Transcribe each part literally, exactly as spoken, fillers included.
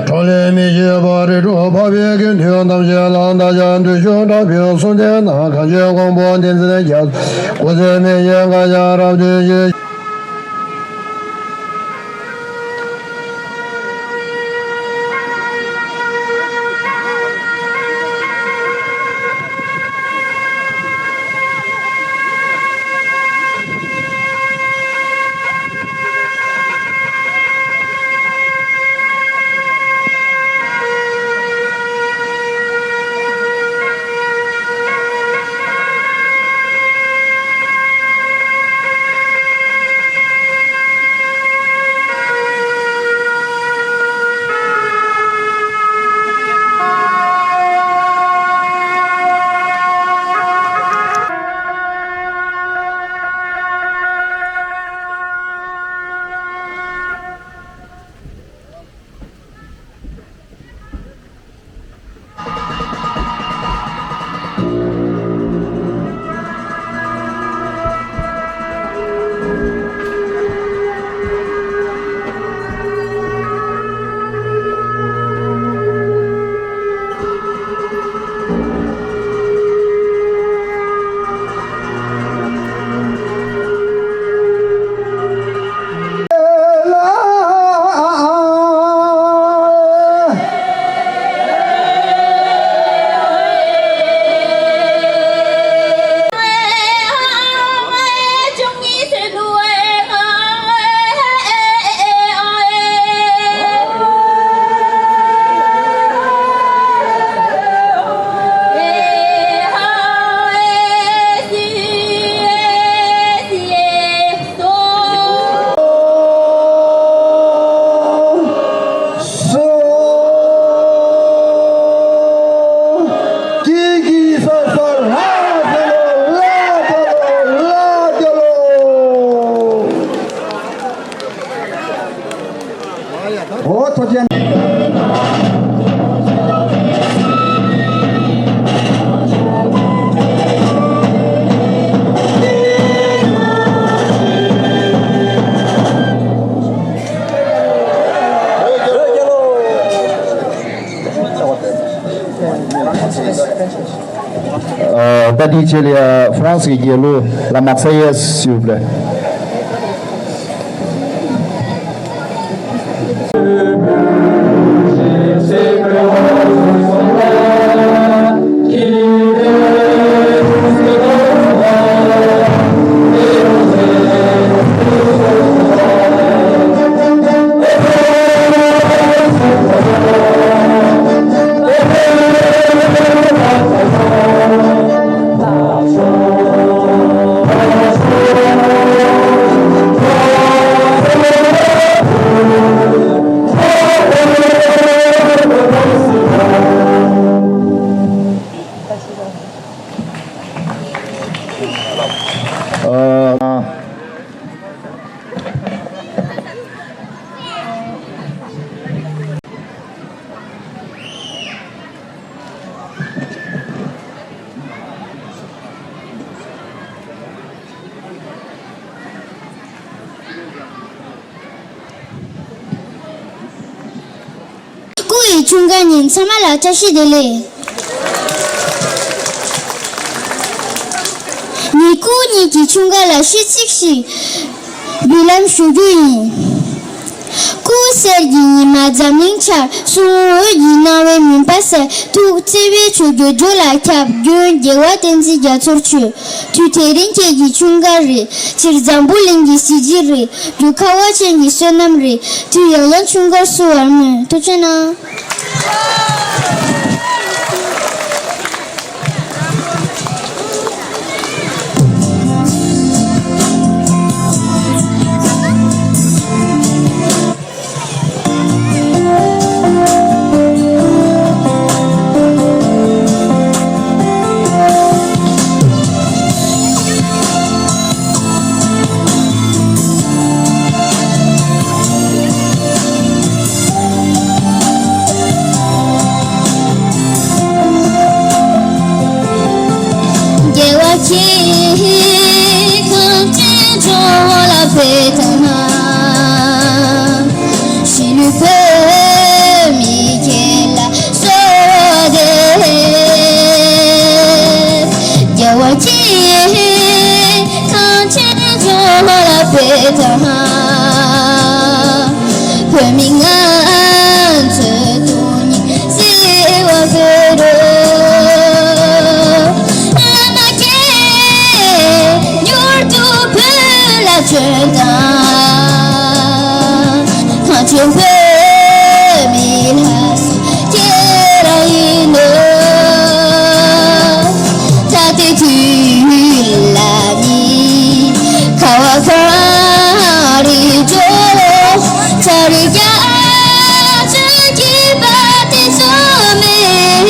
ཁྲོ་ལས་མི་བྱེད་པ་རིགས་དྲུག་འཕགས་པའི་དགེ་འདུན་ཐམས་ཅད་ལ་བདག་ཅག་བདུད་ཕྱོགས་དགྲ་བོས་གསུམ་ལྡན་ན། གང་ཕྱིར་མགོན་པོ་བསྟན་འཛིན་རྒྱ་མཚོ། སྐུ་ཚེ་མི་ཤིགས་མཁའ་ཁྱབ་རབ་ཏུ་ཞི། ཨོ་ཐུགས་རྗེ་ཆེ། ཨ། ད་དེའི་རྗེས་ལ་ཡ་ཧྥ་རན་སི་གི་རྒྱལ་གླུ། La Marseillaise, s'il vous plaît. སྐུ་ཡི་འཁྲུངས་སྐར་ཉིན་ཚང་མ་ལ་བཀྲ་ཤིས་བདེ་ལེགས། ངས་སྐུ་ཉིད་ཀྱི་འཁྲུངས་སྐར་ལ་ཤིས་ཚིག་ཞིག་འབུལ་ལམ་ཞུ་རྒྱུ་ཡིན། སྐུ་ གསེར་གྱི་ཉི་མ་འཛམ་གླིང་འཆར། གསུང་འོད་ཀྱི་སྣང་བས་མུན་པ་སེལ། ཐུགས་བརྩེ་བའི་ཆུ་རྒྱུན་རྒྱུད་ལ་ཁྱབ། མགོན་རྒྱལ་བ་བསྟན་འཛིན་རྒྱ་མཚོར་མཆོད། དུས་དེ་རིང་ཁྱེད་ཀྱི་འཁྲུངས་སྐར་རེད། སྤྱིར་འཛམ་བུ་གླིང་གི་གཟི་བརྗིད་རེད། རྒྱུ་ཁ་བ་ཅན་གྱི་བསོད་ནམས་རེད། དུས་ཡང་ཡང་འཁྲུངས་སྐར་བསུ་བར་སྨོན། ཐུགས་རྗེ་གནང་། རྒྱལ་བ་ཁྱེད་གངས་ཅན་ལྗོངས་ལ་ཕེབས་དང་། གཞིས་ལུས་བོད་མི་ཁྱེད་ལ་གསོལ་བ་འདེབས། རྒྱལ་བ་ཁྱེད་གངས་ཅན་ལྗོངས་ལ་ཕེབས་དང་། བོད་མི་ང་ཚོའི་དོན་སེམས་པ་ཕེབས་རོགས། བླ་མ་ཁྱེད་མྱུར་དུ་བོད་ལ་བྱོན་དང་། གངས་ཅན་བོད་མིའི་ལྷ་སྲས་ཁྱེད་རང་ཡིན་ནོ། ད་ལྟའི་དུས་ལ་ནི་ཁ་བ་གངས་རི་ལྗོངས། ཆ་རོགས་རྒྱ་མཚོའི་དགྱེས་པ་དེ་ཙམ་མེད།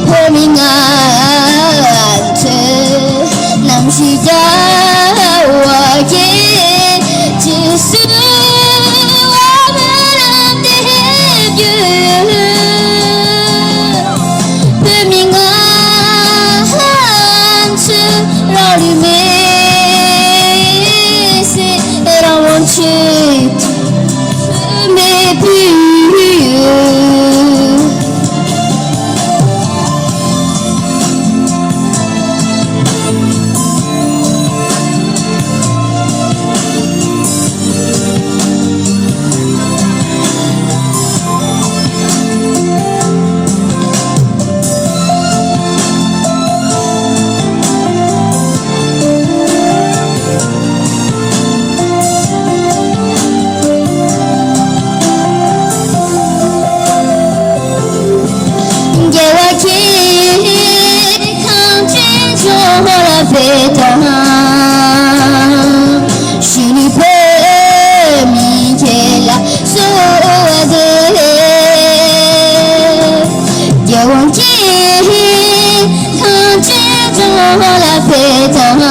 བོད་མི་ང་ཚོའི་རྣམ་ཤེས་རྒྱལ་བ་ཁྱེད་རྗེས་སུ་བ་མོ་ལམ་དེ་བརྒྱུད། བོད་མི་ང་ཚོའི་རང་ལུས་མེར་སྲེག་རང་དབང་ཆེད་དུ་མེ་ཕུལ། རྒྱལ་བ་ཁྱེད་གངས་ཅན་ལྗོངས་ལ་ཕེབས་དང་། གཞིས་ལུས་བོད་མི་ཁྱེད་ལ་གསོལ་བ་འདེབས། རྒྱལ་བ་ཁྱེད་གངས་ཅན་ལྗོངས་ལ་ཕེབས་དང་།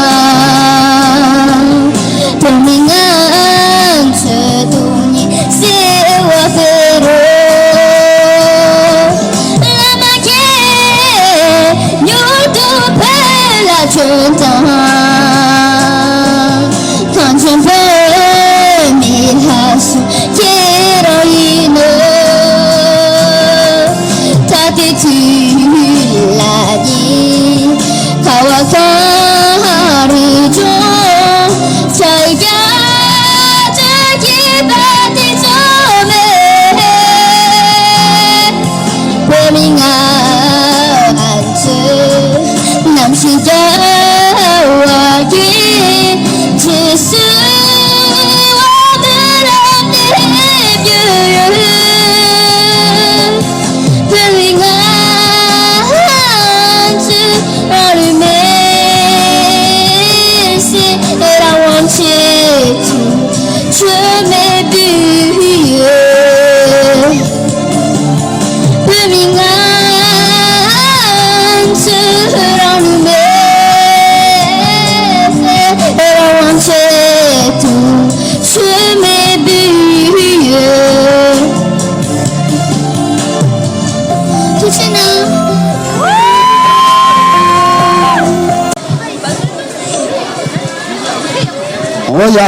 བོད་མི་ང་ཚོའི་དོན་སེམས་པ་ཕེབས་རོགས། བླ་མ་ཁྱེད་མྱུར་དུ་བོད་ལ་བྱོན་དང་། གངས་ཅན་བོད་མིའི་ལྷ་སྲས་ཁྱེད་རང་ཡིན་ནོ། ད་ལྟའི་དུས་ལ་ནི་ཁ་བ་གངས་རི་ལྗོངས། ཆ་རོགས་རྒྱ་མཚོའི་དགྱེས་པ་དེ་ཙམ་མེད། བོད་མི་ང་ཚོའི་རྣམ་ཤེས་རྒྱལ་བ་ཁྱེད་རྗེས་སུ་བ་མོ་ལམ་དེ་བརྒྱུད། བོད་མི་ང་ཚོའི་རང་ལུས་མེར་སྲེག་རང་དབང་ཆེད་དུ་མཆོད་མེ་ཕུལ་ཡོད། བོད་མི་ང་ཚོའི་རང་ལུས་མེར་སྲེག་རང་དབང་ཆེད་དུ་མཆོད་མེ་ཕུལ་ཡོད། ཐུགས་རྗེ་གནང་། འོ་ཡ།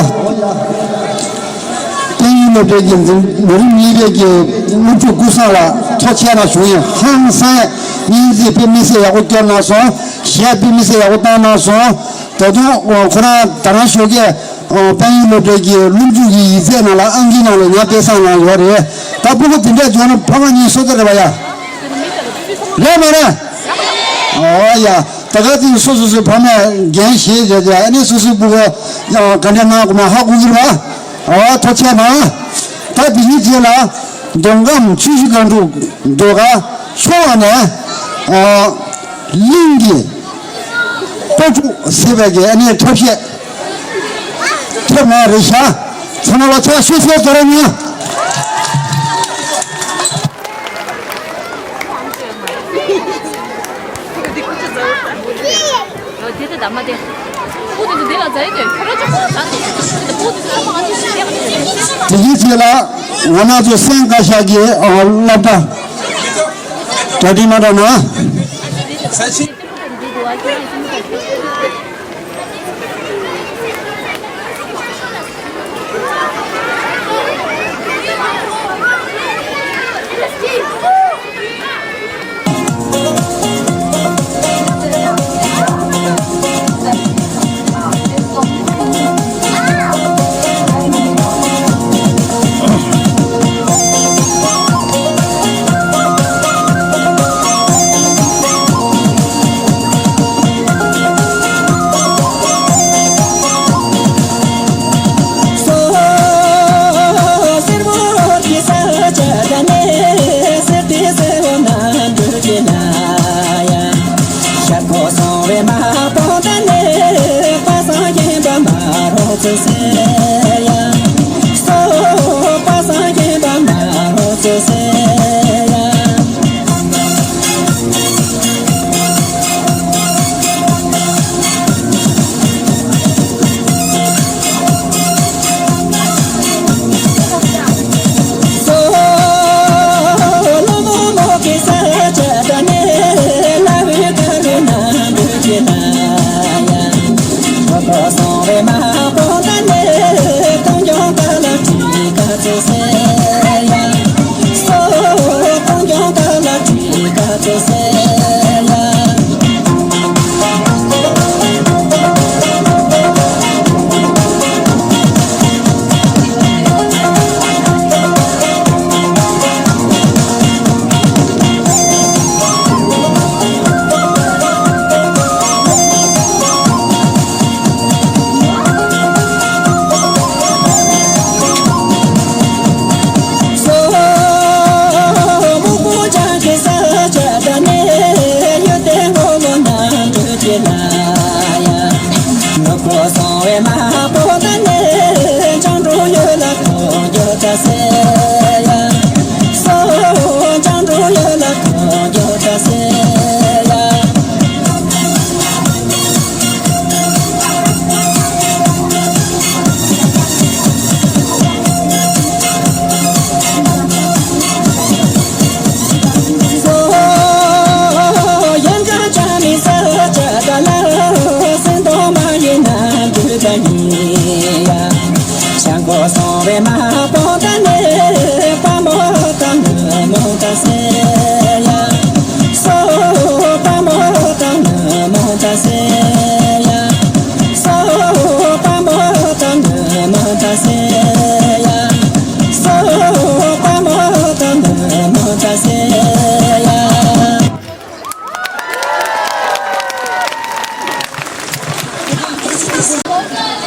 དཔལ་ཡོན་སློབ་གྲྭའི་འཛིན་མི་རིགས་གཉིས་པའི་གི་སློབ་ཕྲུག་ཀུན་བཟང་ལགས་ཐུགས་རྗེ་གནང་། བྱུང་ཡིན་ཧང་སང་། སྙན་ཚིག་དཔེ་མི་སྲིད་ཡག་པོ་སྐྱོར་གནང་སོང་། གཞས་དཔེ་མི་སྲིད་ཡག་པོ་བཏང་གནང་སོང་། ད་དུང་ཁོ་རང་ད་རང་ཞོགས་ཀས་ ཨོ། དཔལ་ཡོན་སློབ་གྲྭའི་གི་སློབ་འཇུག་གི་ཡིག་ཚད་ནང་ལ་ཨང་ཀི་ནང་ལ་ང་དཔེ་བཟང་ནང་ཡོད་རེད། ད་སྤུ་གུ་དེ་འདྲས་འཇོག་ན་ཕ་མ་གཉིས་སོ་ཙེ་རེད་པ་ཡ། རེད་མ་རེད། ཨོ་ཡ། ད་ག་དེ་སོ་སོ་སོའི་ཕ་མས་འགན་བཞེས་བྱས་ཏེ་ཨ་ནི་སོ་སོའི་སྤུ་གུ་ཡང་ག་འདྲས་གནང་དགོས་མ་ཧ་གོ་གི་རེད་པ། ཨོ་ཐུགས་རྗེ་གནང་། ད་དེ་གཉིས་རྗེས་ལ་མདོ་ཁམས་ཆུ་བཞི་སྒང་དྲུག་མདོ་ཁམས་ཤོ་བ་ནས་ཨོ་གླིང་གི་སྤ་ཕྲུག་ཟེར་བའི་གི་ཨ་ནི་འཁྲབ་གཞས། ཐེབས་ནས་རེ་ཤ། ཚང་མ་ལ་ཕྱག་ཤུགས་ཆེ་རྒྱག་རོགས་གནང་། དེ་གི་རྗེས་ལ་ང་རང་ཚོ་སེམས་དགའ་ཤག་གི་སློབ་གྲྭ་གྲ་སྒྲིག་མ་འདྲ་ན།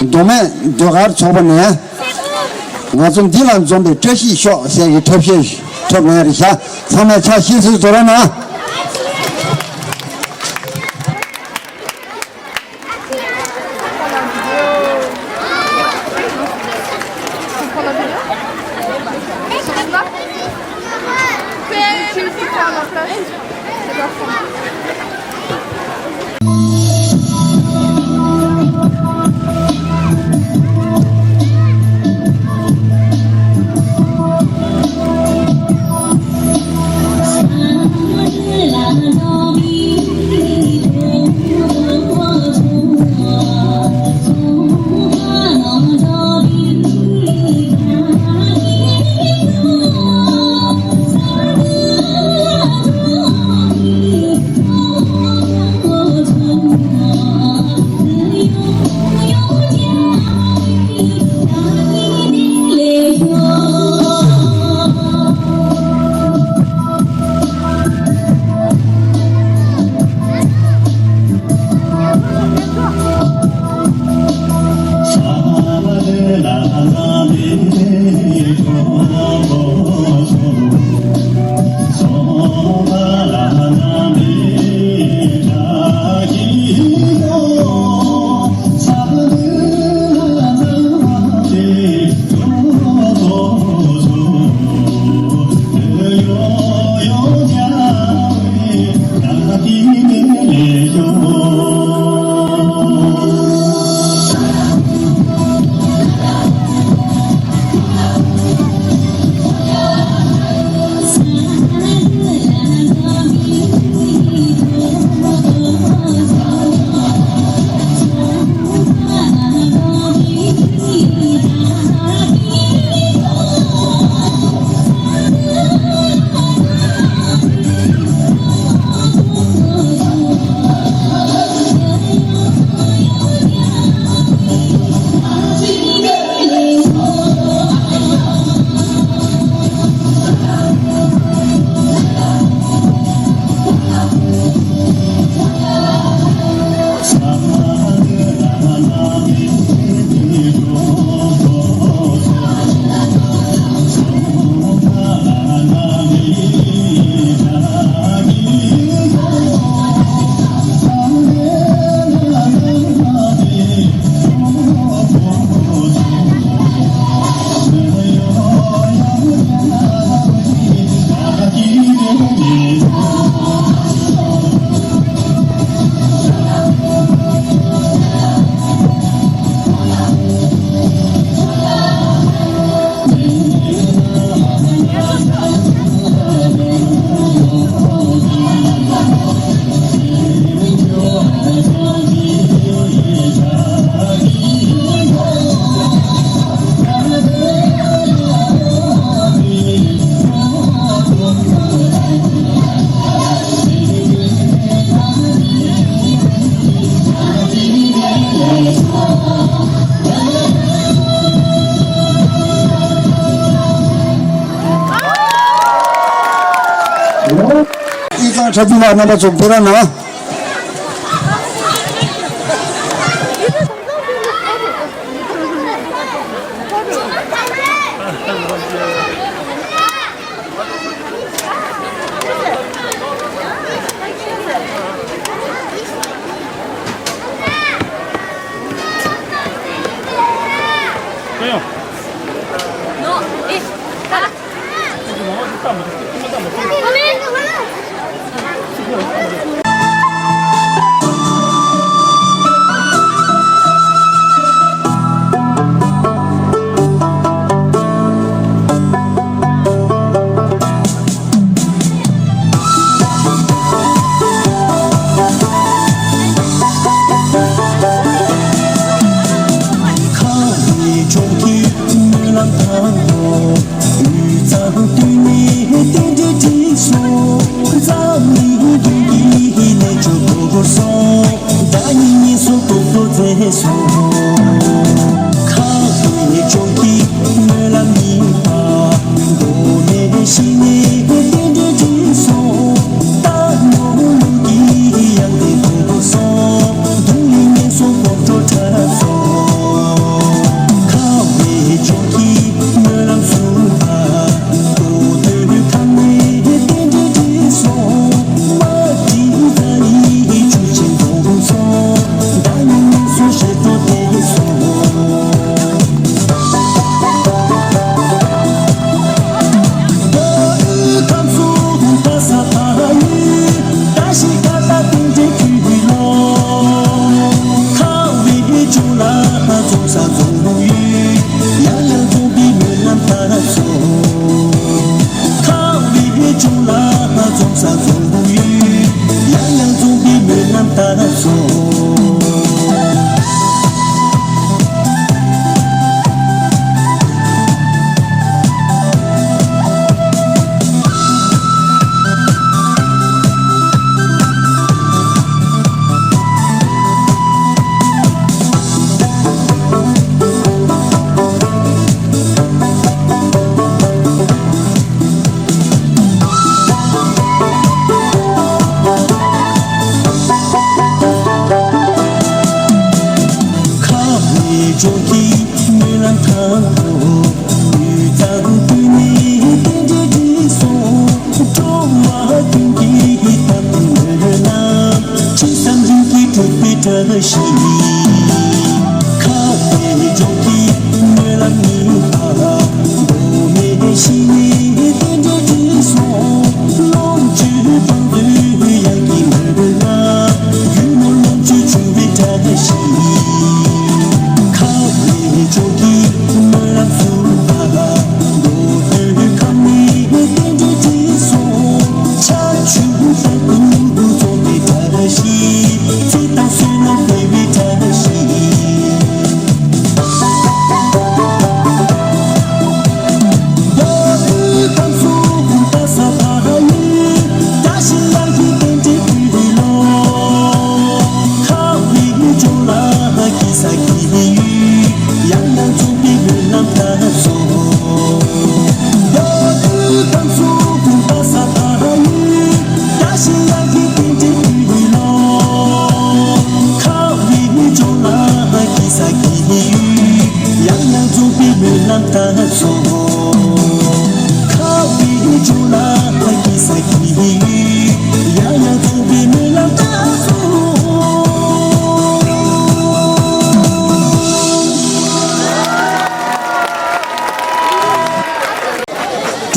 མདོ་སྨད་ཟློས་གར་ཚོགས་པ་ནས་ང་ཚོ་འདི་ལ་འཛོམས་པའི་བཀྲ་ཤིས་ཤོག་ཟེར་གྱི་འཁྲབ་གཞས་འཁྲབ་གནང་རེད་ཤག་ཚང་མས་ཕྱག་ཤིན་ཏུ་རྡོ་ར་ན། དབུས་གཙང་འཁྲབ་སྟོན་པ་རྣམ་པ་ཚོ་ཕེབས་རོགས་གནང་།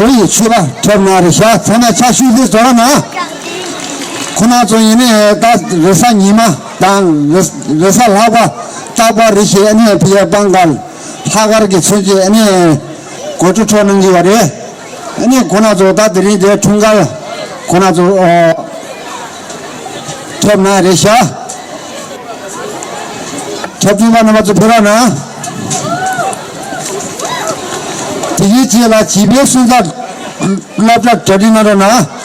འགྲོ་ཡི་མཆོད་པ་འཁྲབ་གནང་རེ་ཤག་ཚང་མས་ཕྱག་ཤུལ་དེ་བཟོ་ར་ན། ཁོ་ན་ཚོ་ཡིན་ནས་ད་རེས་གཟའ་ཉི་མ་དང་རེས་རེས་གཟའ་ལྷག་པ་རྟག་པར་རེ་ཞིག་ཨ་ནི་ཕི་ཡ་སྤང་ཁར་ལྷག་དཀར་གྱི་མཚོན་བྱེད་ཨ་ནི་གོ་ཁྲུ་འཕྲོག་གནང་གི་བ་རེད། ཨ་ནི་ཁོ་ན་ཚོ་ད་དེ་རིང་དེ་འཁྲུངས་སྐར་ཁོ་ན་ཚོ་འཁྲབ་གནང་རེ་ཤག་འཁྲབ་སྟོན་པ་རྣམ་པ་ཚོ་ཕེབས་རོགས་གནང་། དེ་གའི་རྗེས་ལ་བྱིས་པའི་སོན་རྩ་སློབ་གྲྭ་གྲ་སྒྲིག་གནང་རོགས་གནང་།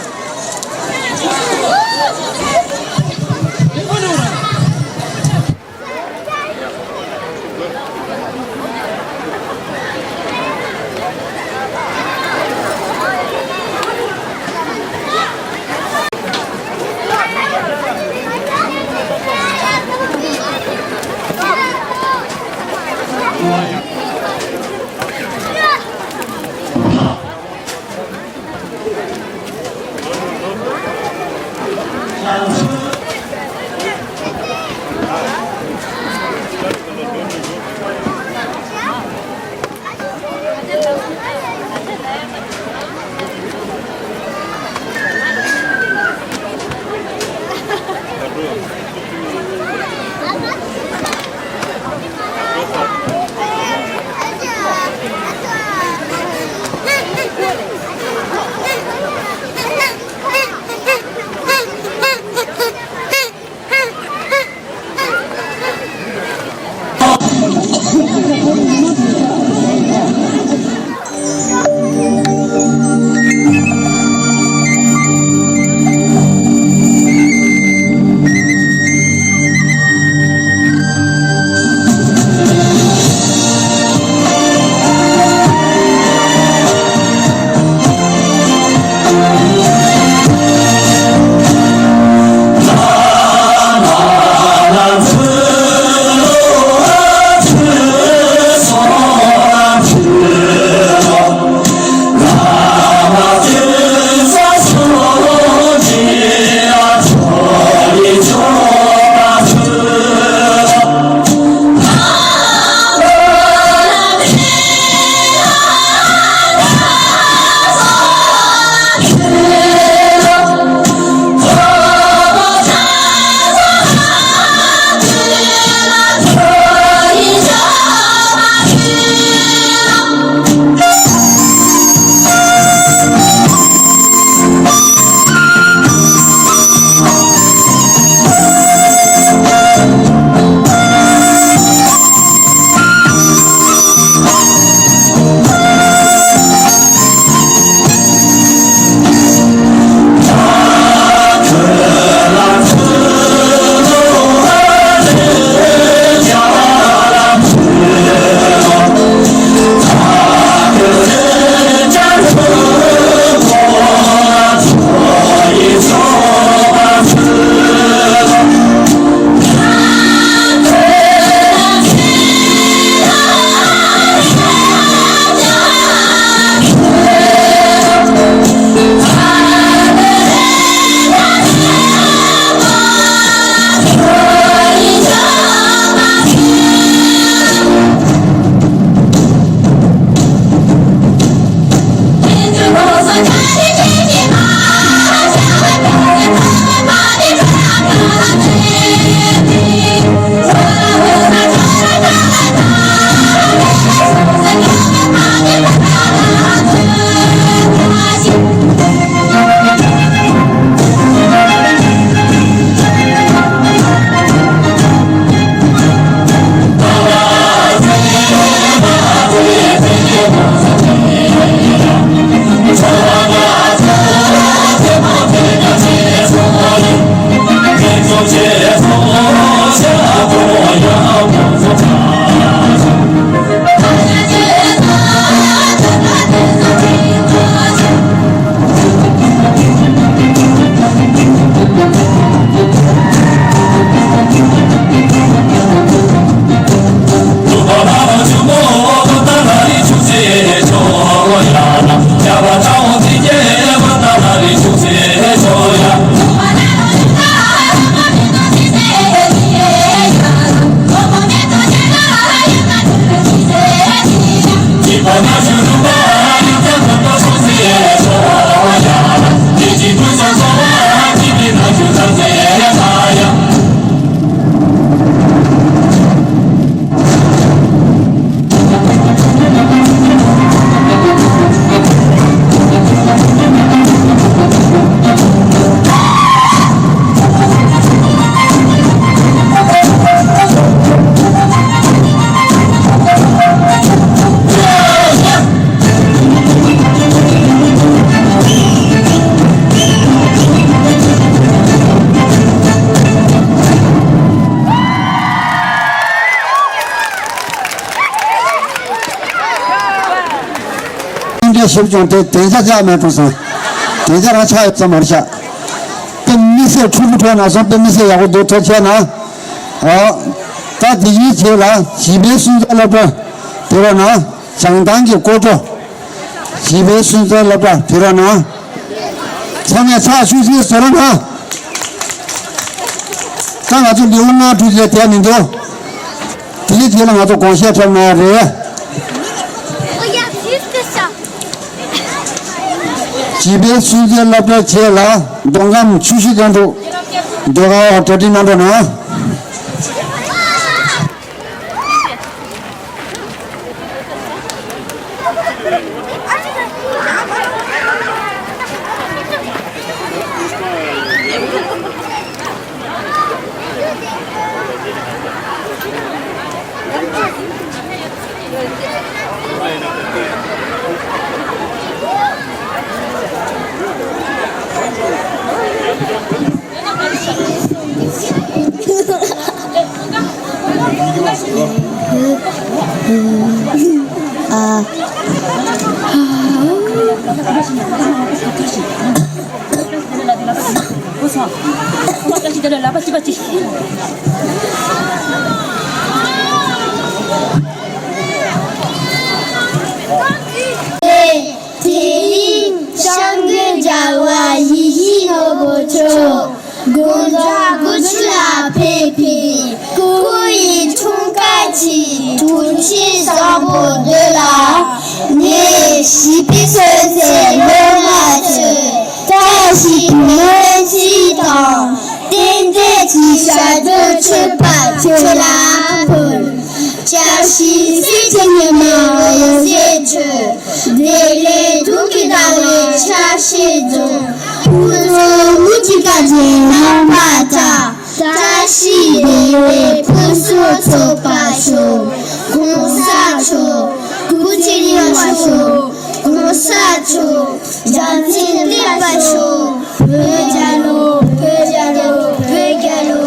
འདྲ་ཞིབ་ཀྱང་དེ་དེ་ཚ་ཚ་མེད་དུ་སོང་། དེ་ཚ་རང་ཆགས་ཡོད་ཙམ་མར་ཤག་དཔེ་མི་སྲིད་འཁྲུག་པོ་འཕྲོ་ན་སོང་། དཔེ་མི་སྲིད་ཡག་པོ་འདུག་ཐུགས་རྗེ་ཆེ་གནང་། ཨོ། ད་དེ་ཡིན་རྗེས་ལ་བྱིས་པའི་སོན་རྩ་སློབ་གྲྭ་དེ་ར་ན་བྱང་ཐང་གི་སྐོར་བྲོ། བྱིས་པའི་སོན་རྩ་སློབ་གྲྭ་དེ་ར་ན། ཚང་མས་ཕྱག་ཤུགས་ཆེ་བཟོ་རོགས་གནང་། ང་ཚོ་ལེའུ་ལྔ་དྲུག་ལས་བསྡད་མི་འདུག་དེའི་དེ་ལ་ང་ཚོ་དགོངས་བཞེས་འཁྲབ་གནང་ཡ་རེད། བྱིས་པའི་སུན་གཙེར་སློབ་གྲྭའི་རྗེས་ལ་མདོ་ཁམས་ཆུ་བཞི་སྒང་དྲུག་ཟློས་གར་འོག་གྲ་སྒྲིག་གནང་རོགས་གནང་། དེ་རིང་སྐྱབས་མགོན་རྒྱལ་བ་ཡིད་བཞིན་ནོར་བུ་མཆོག་དགུང་གྲངས་དགུ་བཅུ་ལ་ཕེབས་པའི་སྐུ་ཡི་འཁྲུངས་སྐར་གྱི་དུས་ཆེན་བཟང་པོ་འདི་ལ། ངས་བྱིས་པའི་སུན་གཙེར་སློབ་མ་ཚོས་བཀྲ་ཤིས་པའི་སྨོན་ཚིག་དང་རྟེན་འབྲེལ་གྱི་ཞལ་བརྗོད་མཆོད་པ་ཁྱེད་ལ་ཕུལ། བཀྲ་ཤིས་གསེར་གྱི་ཉི་མ་འོད་ཟེར་འཕྲོས། བདེ་ལེགས་དུང་གི་ཟླ་བའི་ཆར་ཞལ་འཛོམས། ཕུན་ཚོགས་དངུལ་གྱི་སྐར་རྒྱན་རྣམ་པར་གྲགས། བཀྲ་ཤིས་བདེ་ལེགས་ཕུན་སུམ་ཚོགས་པར་ཤོག་གོང་ས་མཆོག་སྐུ་ཚེ་རིང་བར་ཤོག་གོང་ས་མཆོག་རྒྱལ་མཚན་ལེགས་པར་ཤོག་བོད་རྒྱལ་ལོ། བོད་རྒྱལ་ལོ། བོད་རྒྱལ་ལོ།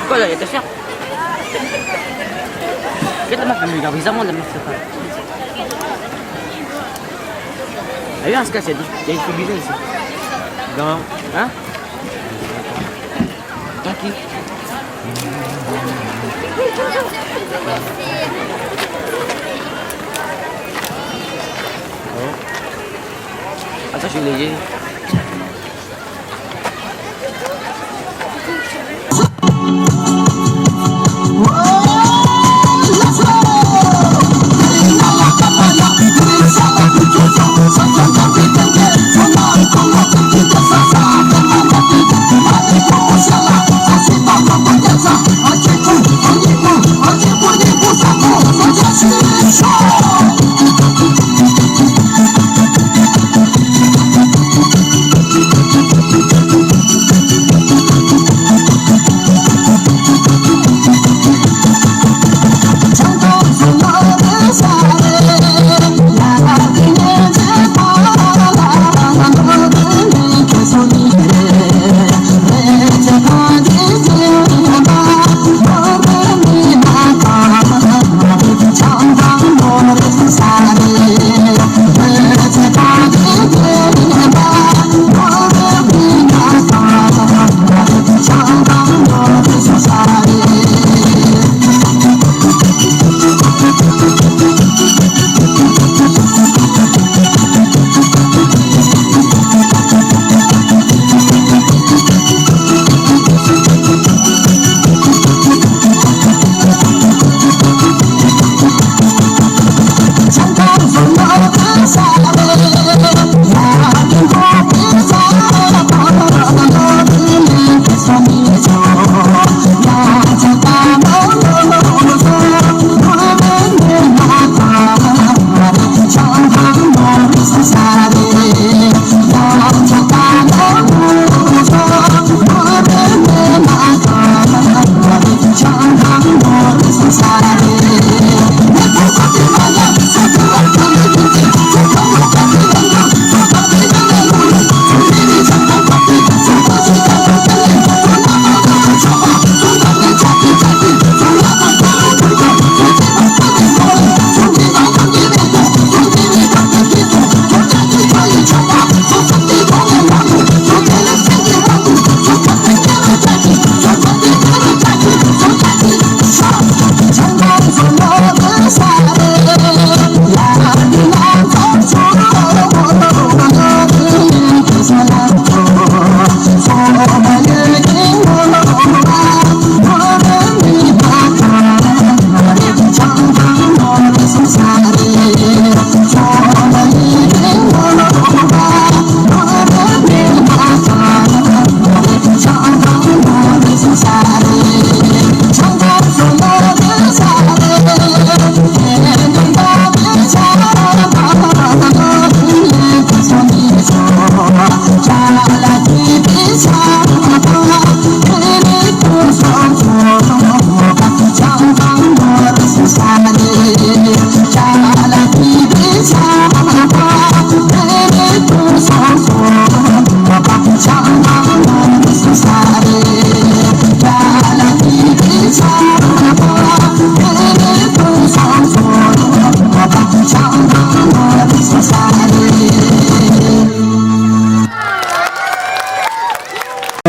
Kau dah kata siap. Kita makan juga bisa mau lemak sekali. Ayo, sekarang jadi jadi bisa sih. Dong, ha? Kaki. Atas sini je.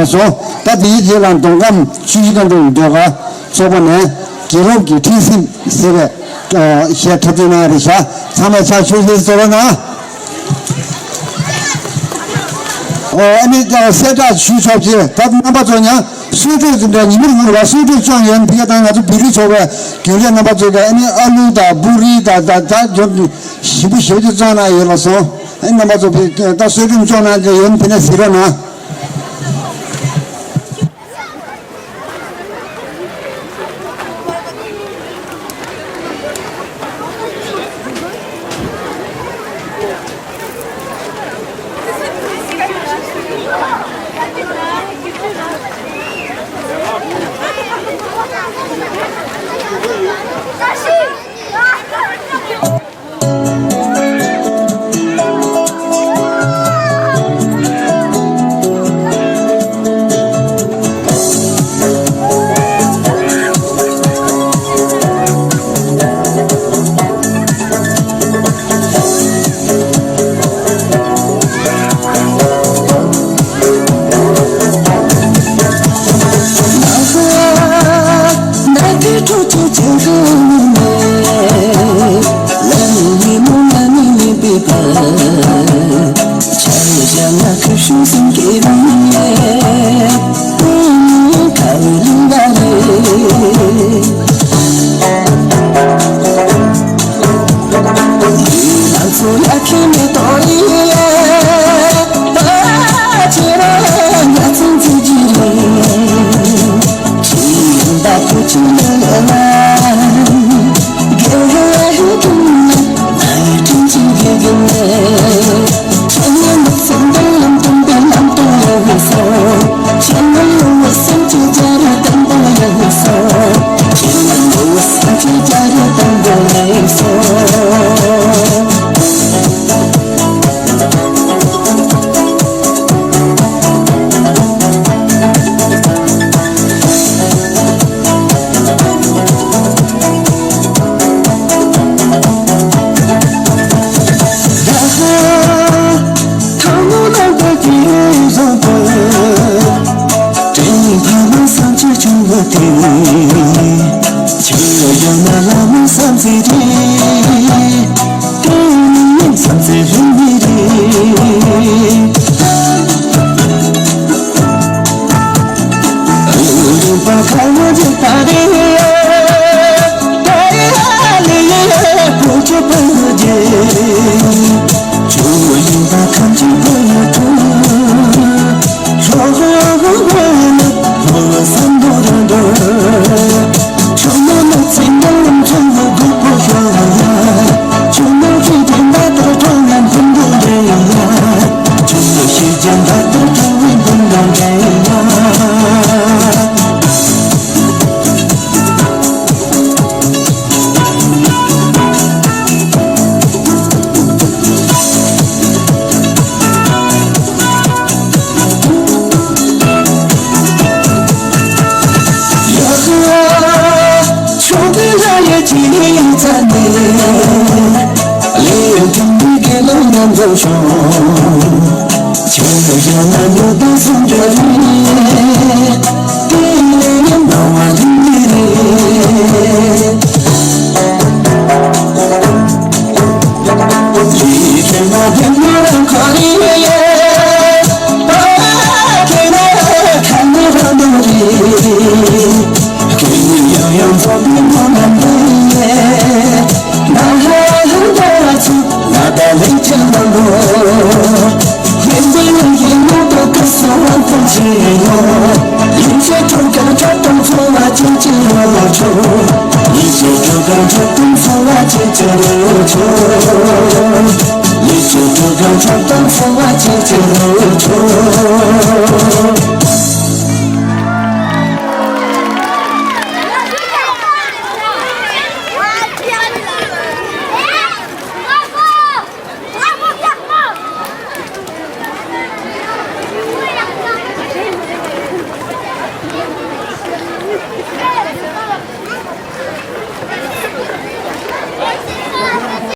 སོང་། ད་དེའི་རྗེས་ལ་མདོ་ཁམས་ཆུ་བཞི་སྒང་དྲུག་ཟློས་གར་ཚོགས་པ་ནས་དགེ་སློབ་ཀྱི་ཁྲིད་ཟིན་ཟེར་བའི་གཞས་འཁྲབ་སྟོན་གནང་ཡ་རེད་ཤག་ཚང་མས་ཕྱག་ཕྱིར་བསྟོད་གནང་། ཨོ་ཨ་ནི་གསལ་བསྒྲགས་ཞུ་ཆོག་ཅེས། ད་རྣམ་པ་ཚོ་ཡང་གསོལ་མགྲོན་དེ་འདྲ་ཉིན་མོར་ངུ་ར་གསོལ་མགྲོན་བཅོ་ཡོད་ཕི་ཀ་དང་ང་ཚོ་བོད་རིགས་ཚོགས་པའི་རྒྱུན་ལས་རྣམ་པ་ཚོས་ཀྱང་ཨ་ནི་ཨ་ལུ་དང་སྤུ་རིས་དང་ད་ད་ཇོ་ཞིམ་པོ་ཞེ་པོ་ཅིག་བཙོང་གནང་ཡོད་ལ་སོང་། ཨ་ནི་རྣམ་པ་ཚོ་ཕི་ད་གསོལ་མགྲོན་བཅོ་གནང་གི་ཡོད་ཕི་ནས་གཟིགས་རོགས་གནང་།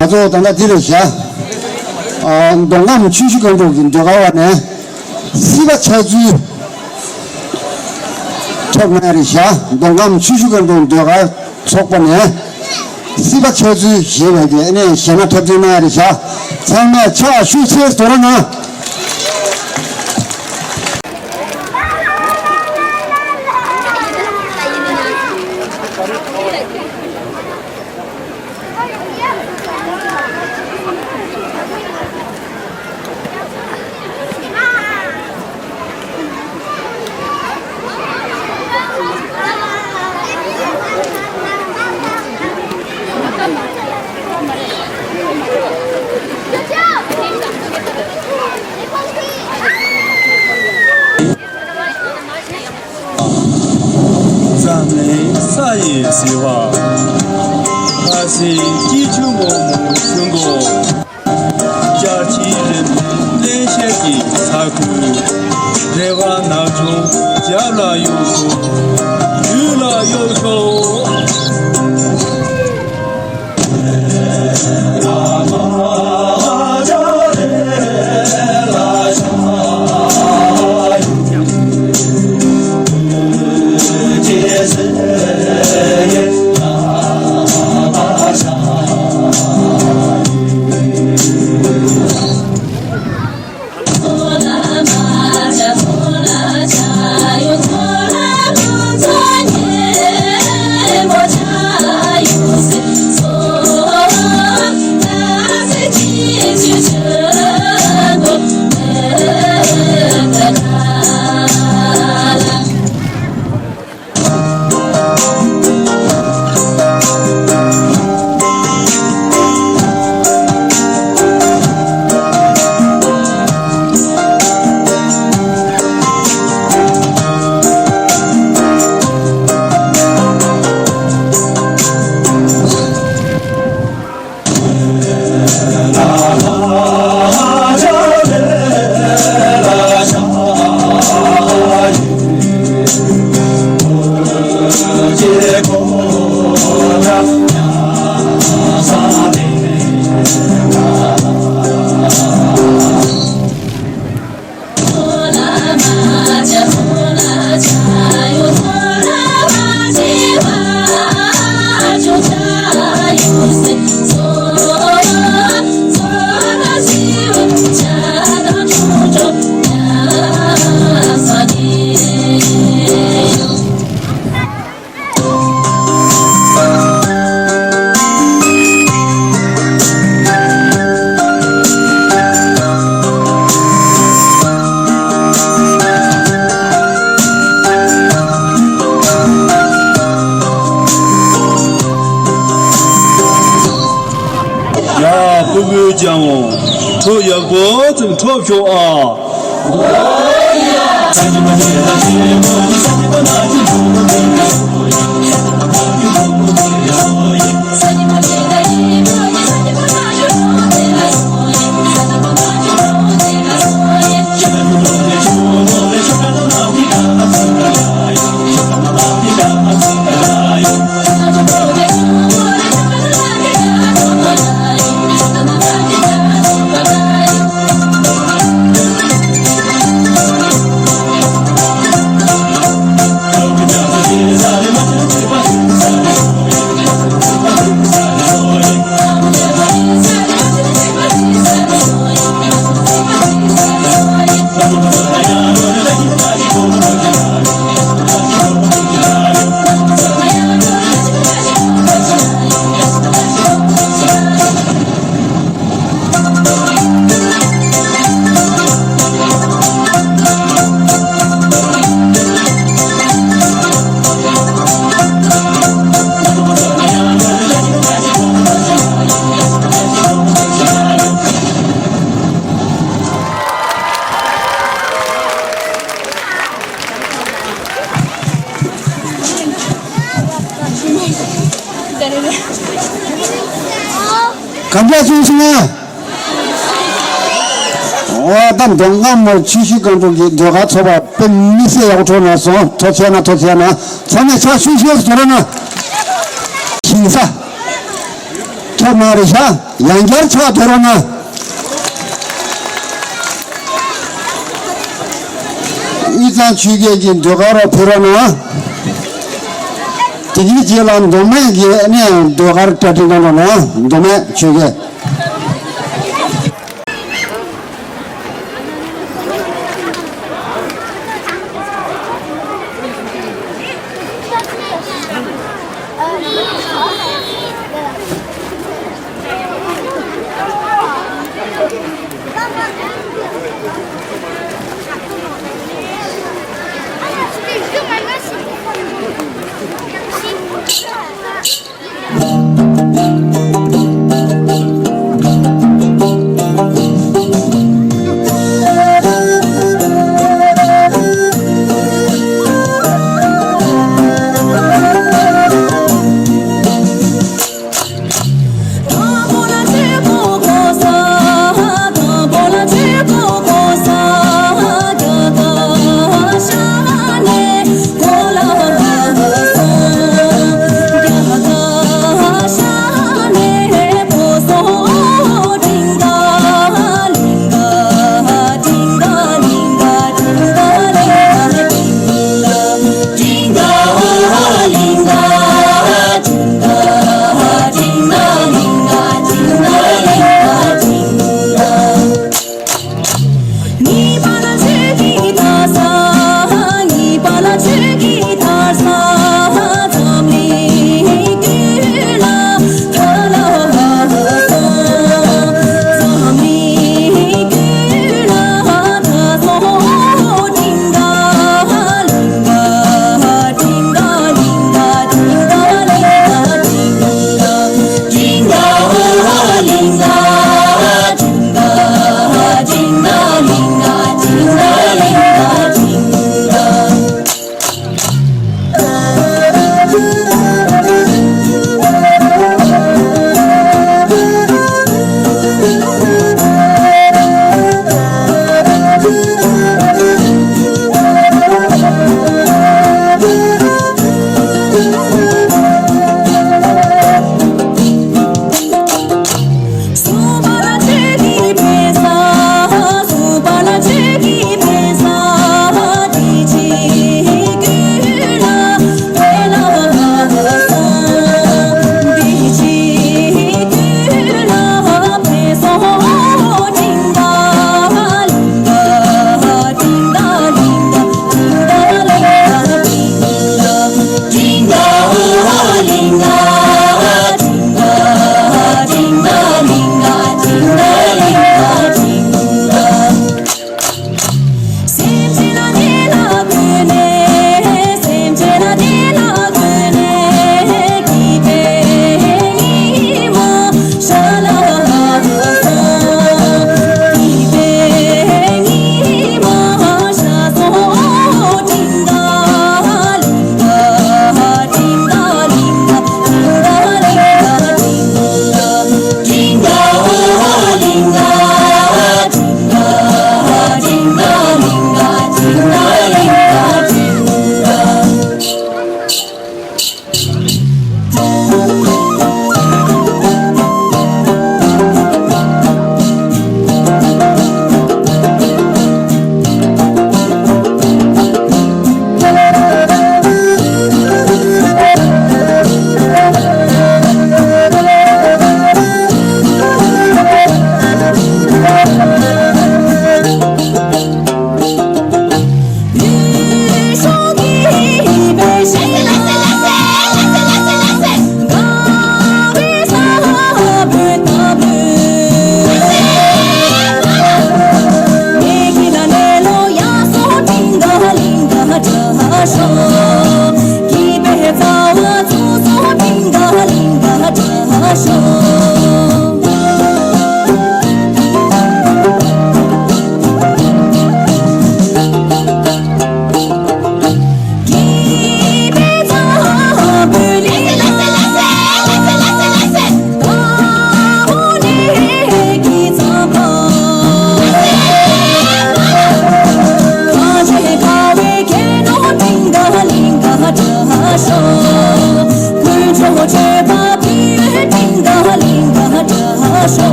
ང་ཚོ་ད་ལྟ་འདི་ལ་བཞག་ཨ། མདོ་ཁམས་ཆུ་བཞི་སྒང་དྲུག་གི་ཟློས་གར་བ་ནས་སྲིད་པ་ཆགས་ཚུལ། ཐོབ་གནང་རེ་བཞག་མདོ་ཁམས་ཆུ་ཤུར་དགོན་པ་ཟློས་གར་ཚོགས་པ་ནས་སྲིད་པ་ཆགས་ཚུལ་ཞེས་པའི་གི་ཨ་ནི་གཞས་སྣ་འཁྲབ་སྟོན་གནང་རེ་བཞག་ཚང་མས་ཕྱག་ཤུགས་ཆེ་རྡོ་ར་གནང་། ཙམ་ནས་ས་ཡི་ཟིལ་བ། ཁ་སེང་སྐྱིད་ཆུ་མོག་མོག་ཆུ་འགོ། ལྕགས་ཁྱི་རིམ་གླིང་ཤེལ་གྱི་ས་ཁུལ། རེ་བ་ནག་ཆུང་རྒྱབ་ལ་གཡུག་ཤོག་ཡུལ་ལ་གཡུག་ཤོག་ཡ། སྤུ་གུ་སྐྱ་བོ། ཐུགས་ཡག་པོ་ཙམ་འཁྲབ་ཤོག་ཨ། ག་འདྲ་བྱུང་སོང་ངས། འོ་ད་མདོ་ཁམས་མོ་ཆུ་ཤུར་སྒང་དྲུག་གི་ཟློས་གར་ཚོགས་པ་དཔེ་མི་སྲིད་ཡག་པོ་འཁྲབ་གནང་སོང་། ཐུགས་རྗེ་ཆེ་གནང་། ཐུགས་རྗེ་ཆེ་གནང་། ཚང་མས་ཕྱག་ཤུགས་ཤུགས་སུ་རོལ་གནང་། ཞིང་ས། འཁྲབ་གནང་རེ་བཞག་ཡང་བསྐྱར་ཕྱག་རྡོལ་རོགས་གནང་། དབུས་གཙང་ཆོལ་ཁའི་ཟློས་གར་རོགས་ཕེབས་རོགས་གནང་། དེའི་རྗེས་ལ་མདོ་སྨད་ཀྱི་ཨ་ནི་ཟློས་གར་གྲ་སྒྲིག་གནང་རོགས་གནང་། མདོ་སྨད་ཆོས་རྒྱལ།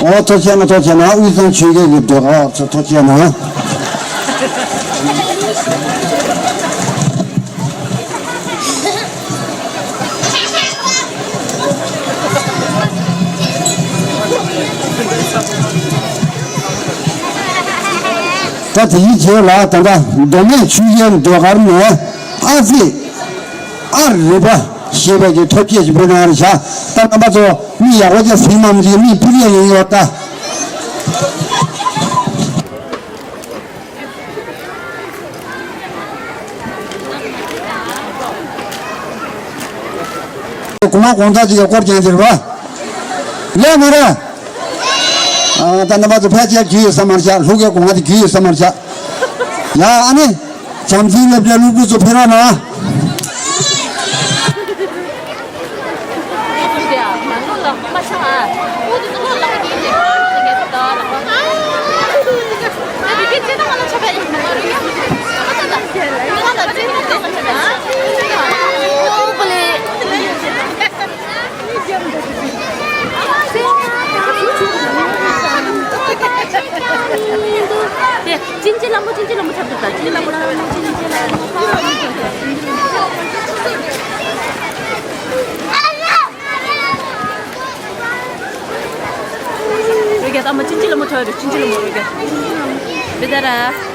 ཨོ་ཐུགས་རྗེ་གནང་། ཐུགས་རྗེ་གནང་། དབུས་གཙང་ཆོལ་ཁའི་གི་ཟློས་གར་ཚོ་ཐུགས་རྗེ་གནང་། ད་དེའི་རྗེས་ལ་ད་ལྟ་མདོ་སྨད་ཆོལ་ཁའི་ཟློས་གར་ནས་ཨ་ཙི། ཨ་རི་པ་ཞེས་པའི་གི་ཐབས་ཤེས་ཤིག་འབུལ་གནང་རེ་བྱ། ད་རྣམ་པ་ཚོ་མི་ཡག་པོ་ཅིག་ཟིན་མམ་ཅིག་མི་སྤུར་ཡས་ཡིན་ཡོད་ད། གོང་མ་དགོང་དག་ཅིག་གི་སྐོར་ཀྱང་འདིར་བ། ལས་མ་རེད། ཨ། ད་རྣམ་པ་ཚོ་ཕལ་ཆེར་རྒྱུས་ཡོད་ས་མ་རེད་ཤག་ལྷུག་གེ་གོང་མ་དེ་རྒྱུས་ཡོད་ས་མ་རེད་ཤག་ཡ། ཨ་ནི། བྱམས་བརྩེའི་སློབ་གྲྭའི་སློབ་ཕྲུག་ཚོ་ཕེབས་རོགས་གནང་། དེ་ཅིན་ཅི་ལམ་བུ། ཅིན་ཅི་ལམ་བུ་ཚར་འདུག་ད། ཅིན་ཅི་ལམ་བུ། ཅིན་ཅི་ལམ་བུ། རོ་རྒྱ་ད་མ། ཅིན་ཅི་ལམ་བུ་ཐོས་རེ། ཅིན་ཅི་ལམ་བུ། རོ་རྒྱ་བི་ད་ར།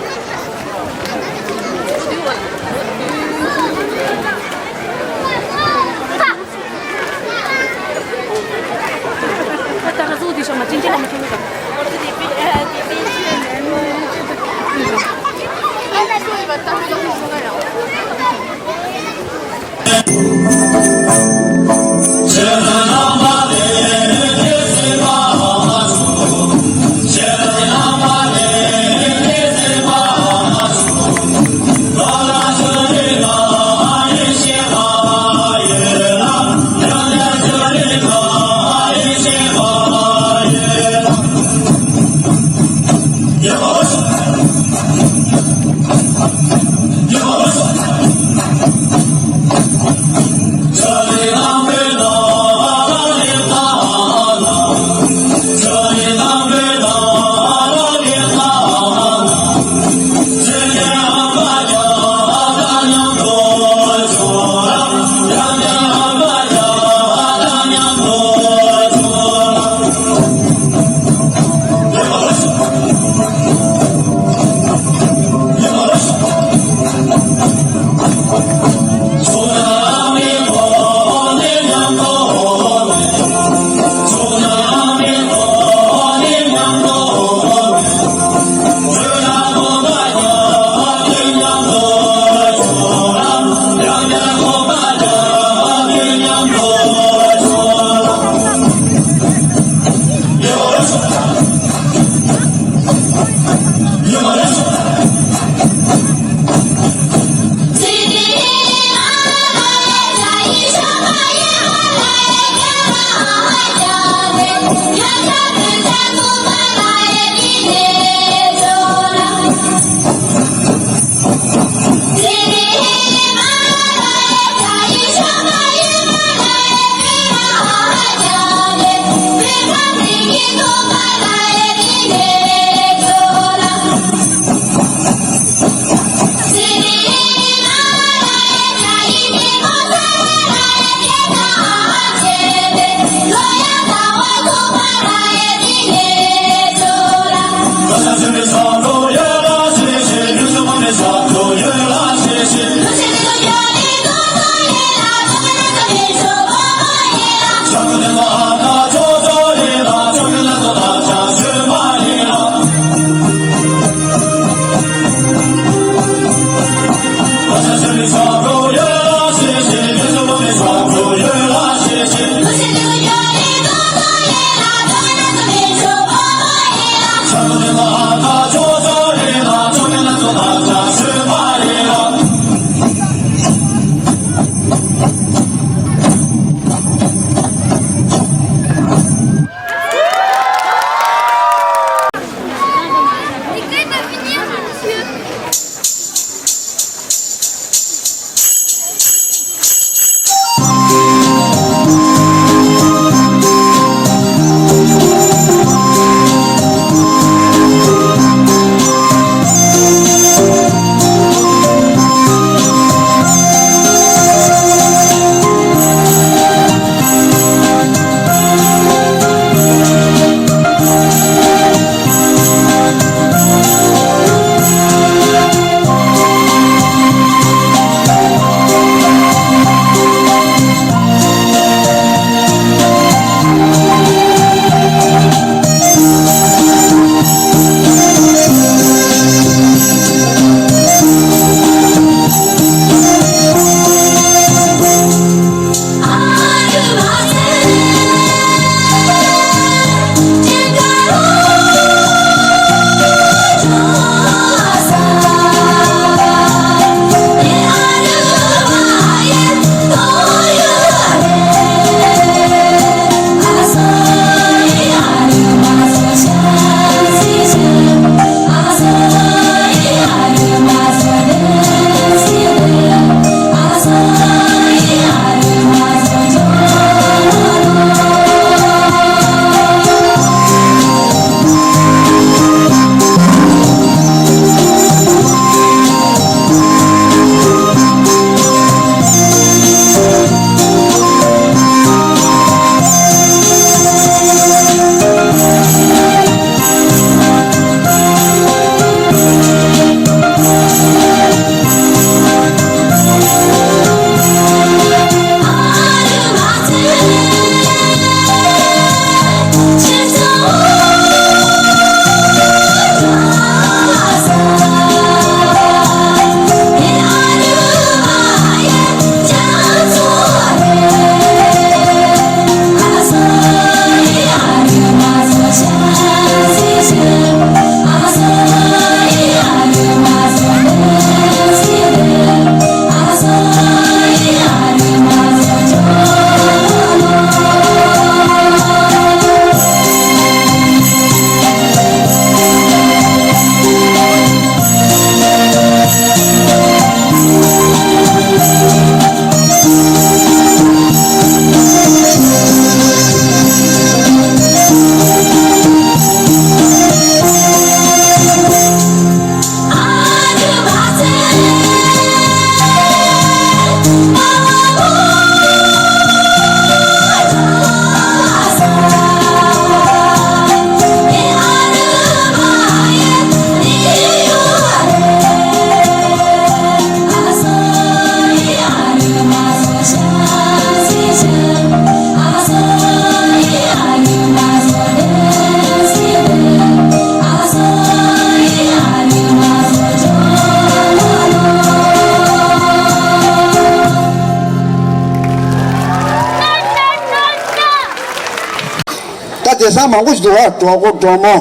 ས་མང་པོ་ཞིག་འདུག་བ། གྲོགས་པོ་གྲོགས་མོ་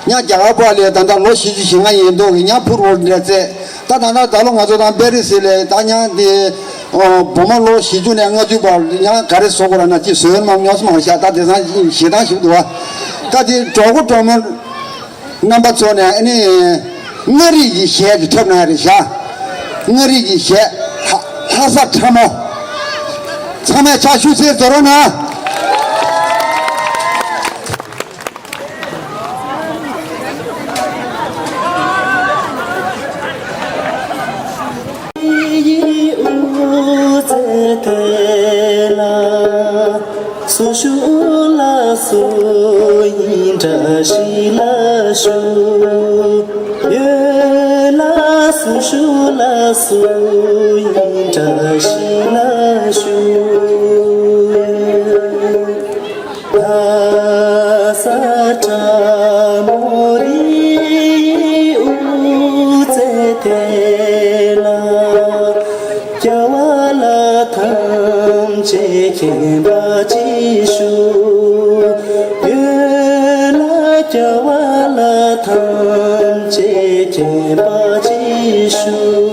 ཉ་རྒྱ་གར་པ་ལས་ད་ལྟ་ལོ་བཞི་བཅུ་ཞེ་ལྔ་ཡིན་མདོག་གི་ཉ་ཕུར་བོར་འདྲ་བཙས། ད་ད་ལྟ་ད་ལོ་ང་ཚོ་དང་པེ་རི་སི་ལས་ད་ཉ་དེ་བུ་མོ་ལོ་བཞི་བཅུ་ནས་ལྔ་བཅུ་བར་ཉ་ག་རེ་བཟོ་དགོས་ར་ན་ཅི་བཟོས་མ་མྱོང་སོང་མ་ཤག་ད་དེ་སང་ཞེ་སྡང་ཞིག་འདུག་བ། ད་དེ་གྲོགས་པོ་གྲོགས་མོ། རྣམ་པ་ཚོ་ནས་ཨ་ནི་མངའ་རིས་ཀྱི་གཞས་ཅིག་འཁྲབ་ན་རེ་བཞག་མངའ་རིས་ཀྱི་གཞས། ལྷ་ལྷ་ས་ཁྲ་མོ། ཚང་མས་ཕྱག་ཤུགས་ཆེ་རྡོ་རོ་ན། སུ་ཞུ་ལ་སུ་ཡིན་འདྲ་ཞིག་ལ་ཞུ། ཡོད་ལ་སུ་ཞུ་ལ་སུ་ཡིན་འདྲ་ཞིག་ལ་ཞུ། ལྷ་ས་ཁྲ་མོ་རི་དབུ་རྩེ་དེ་ལ། རྒྱལ་བ་ལ་ཐམས་ཅད་མཁྱེན་པ་ཅིག་ཞུ། ཡོད་ལ་རྒྱལ་བ་ལ་ཐམས་ཅད་མཁྱེན་པ་ཅིག་ཞུ།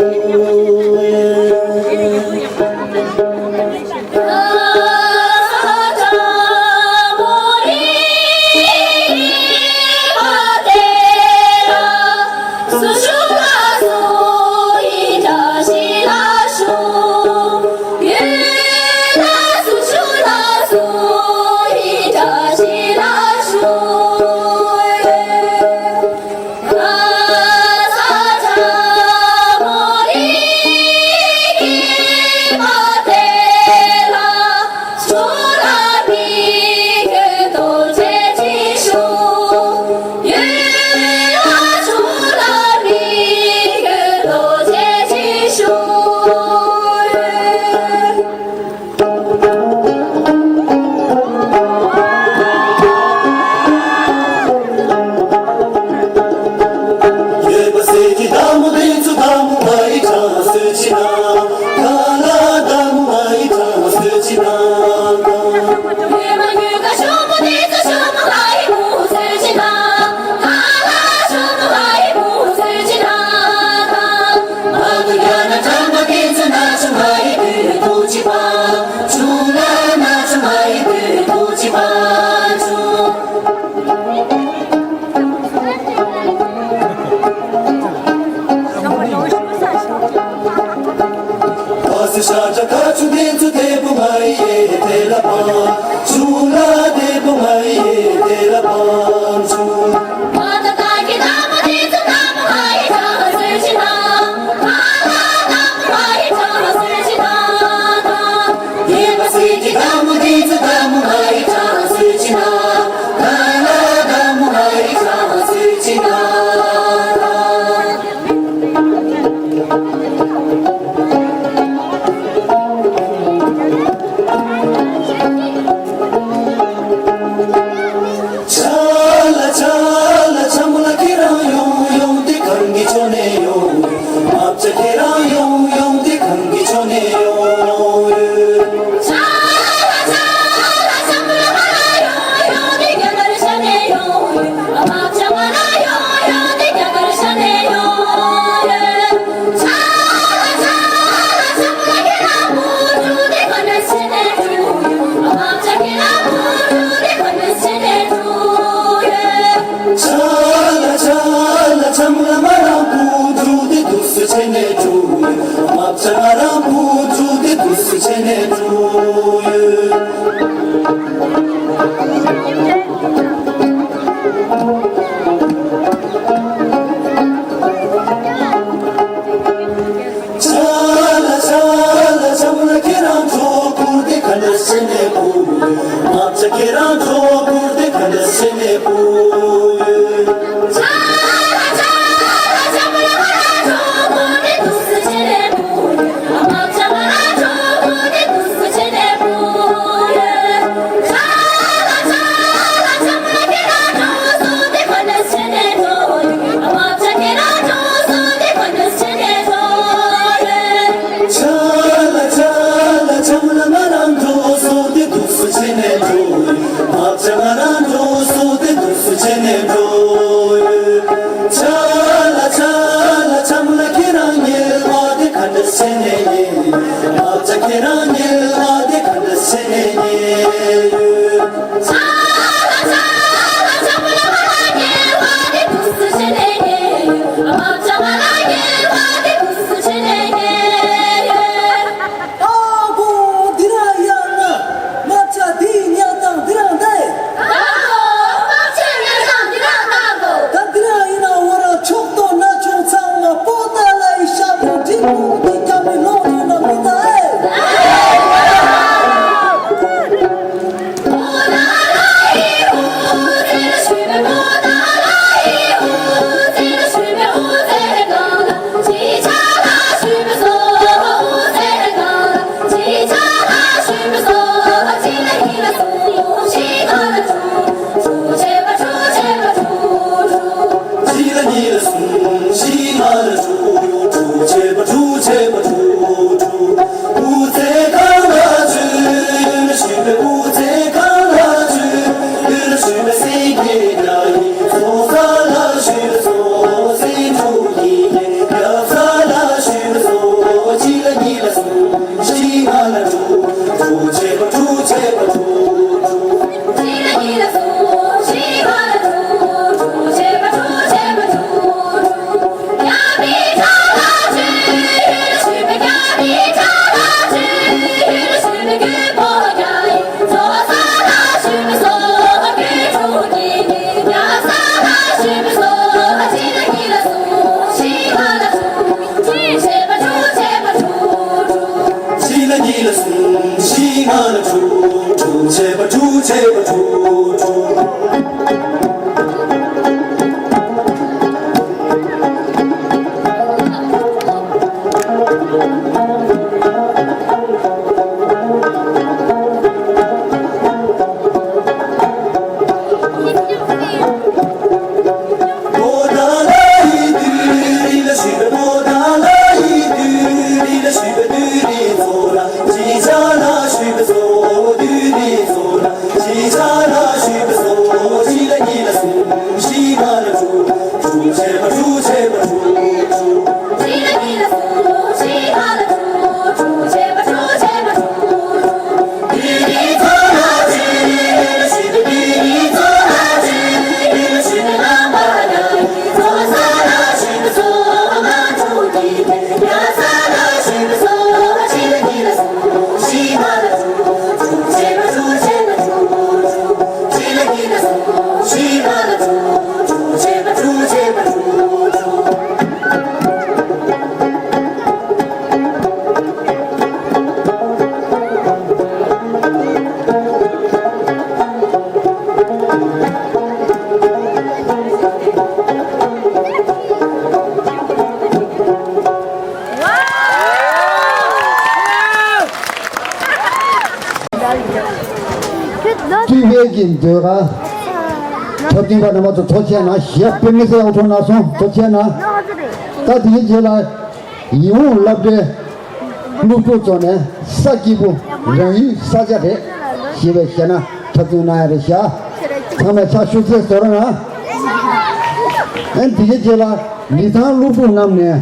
སྤྲུལ་པའི་གི་ཟློས་གར་འཁྲབ་སྟོན་པ་རྣམ་པ་ཚོ་ཐུགས་རྗེ་གནང་། ཞབས་པད་མི་སྲིད་ཡག་པོ་བྱུང་གནང་སོང་། ཐུགས་རྗེ་གནང་། ད་དེའི་རྗེས་ལ་ཡིད་འོང་སློབ་གྲྭའི་སློབ་ཕྲུག་ཚོ་ནས་ས་སྐྱིད་པོ་རང་ཡུལ་ས་ཆ་རེད་ཞེས་པའི་གཞས་སྣ་འཁྲབ་སྟོན་གནང་ཡ་རེད་ཤག་ཚང་མས་ཕྱག་ཤུགས་ཆེ་བཟོ་རོགས་གནང་། ཨ་ནི་དེའི་རྗེས་ལ་ལི་ཐང་སློབ་ཕྲུག་རྣམས་ནས།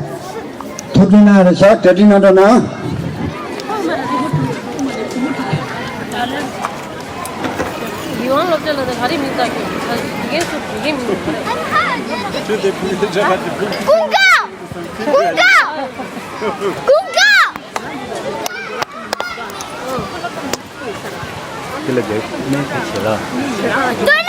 ཐུགས་རྗེ་གནང་རེ་བཞག་གྲ་སྒྲིག་གནང་རོགས་གནང་། ཡིད་དབང་སློབ་གྲྭ་ལ་ད་ག་རེ་མིང་བཏགས་ཀྱི་ད་དགེ་རྒན་ཚོ་དགེ་རྒན་མིང་བཏགས་ཀྱི། ཀུན་དགའ། ཀུན་དགའ། ཀུན་དགའ། དེ་ལ་རྒྱ་སྨན་ཁ་བྱེད་ལ། སྟོན་ན།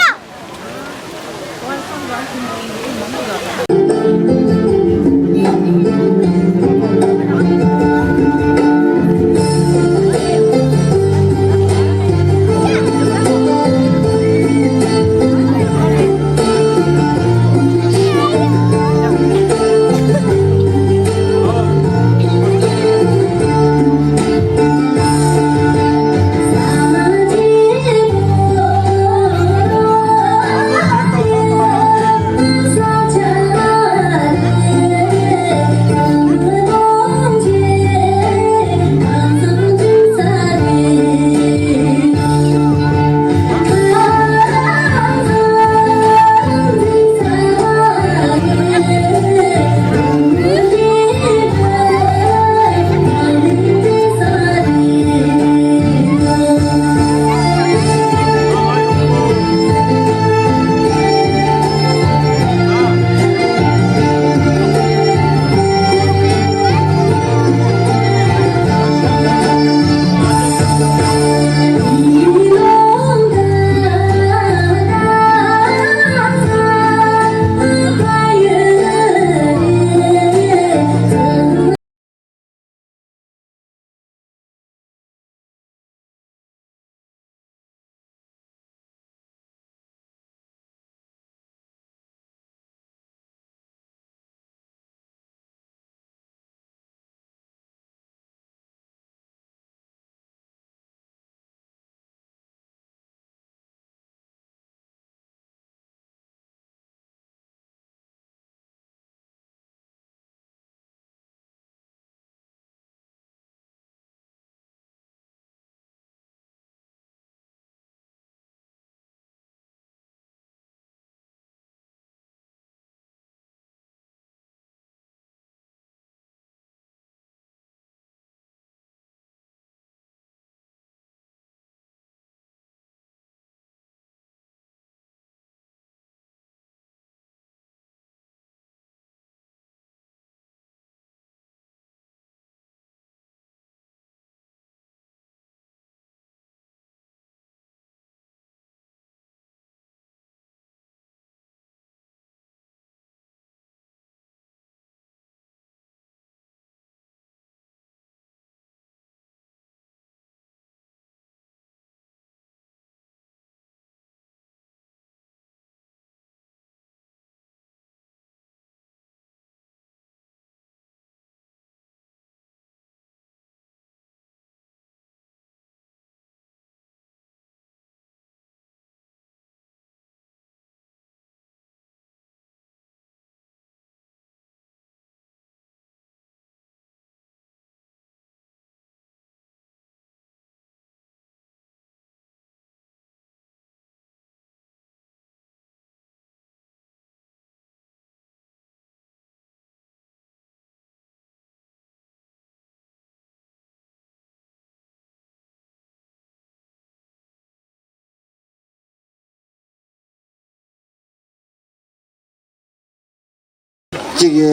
ཅིག་གི་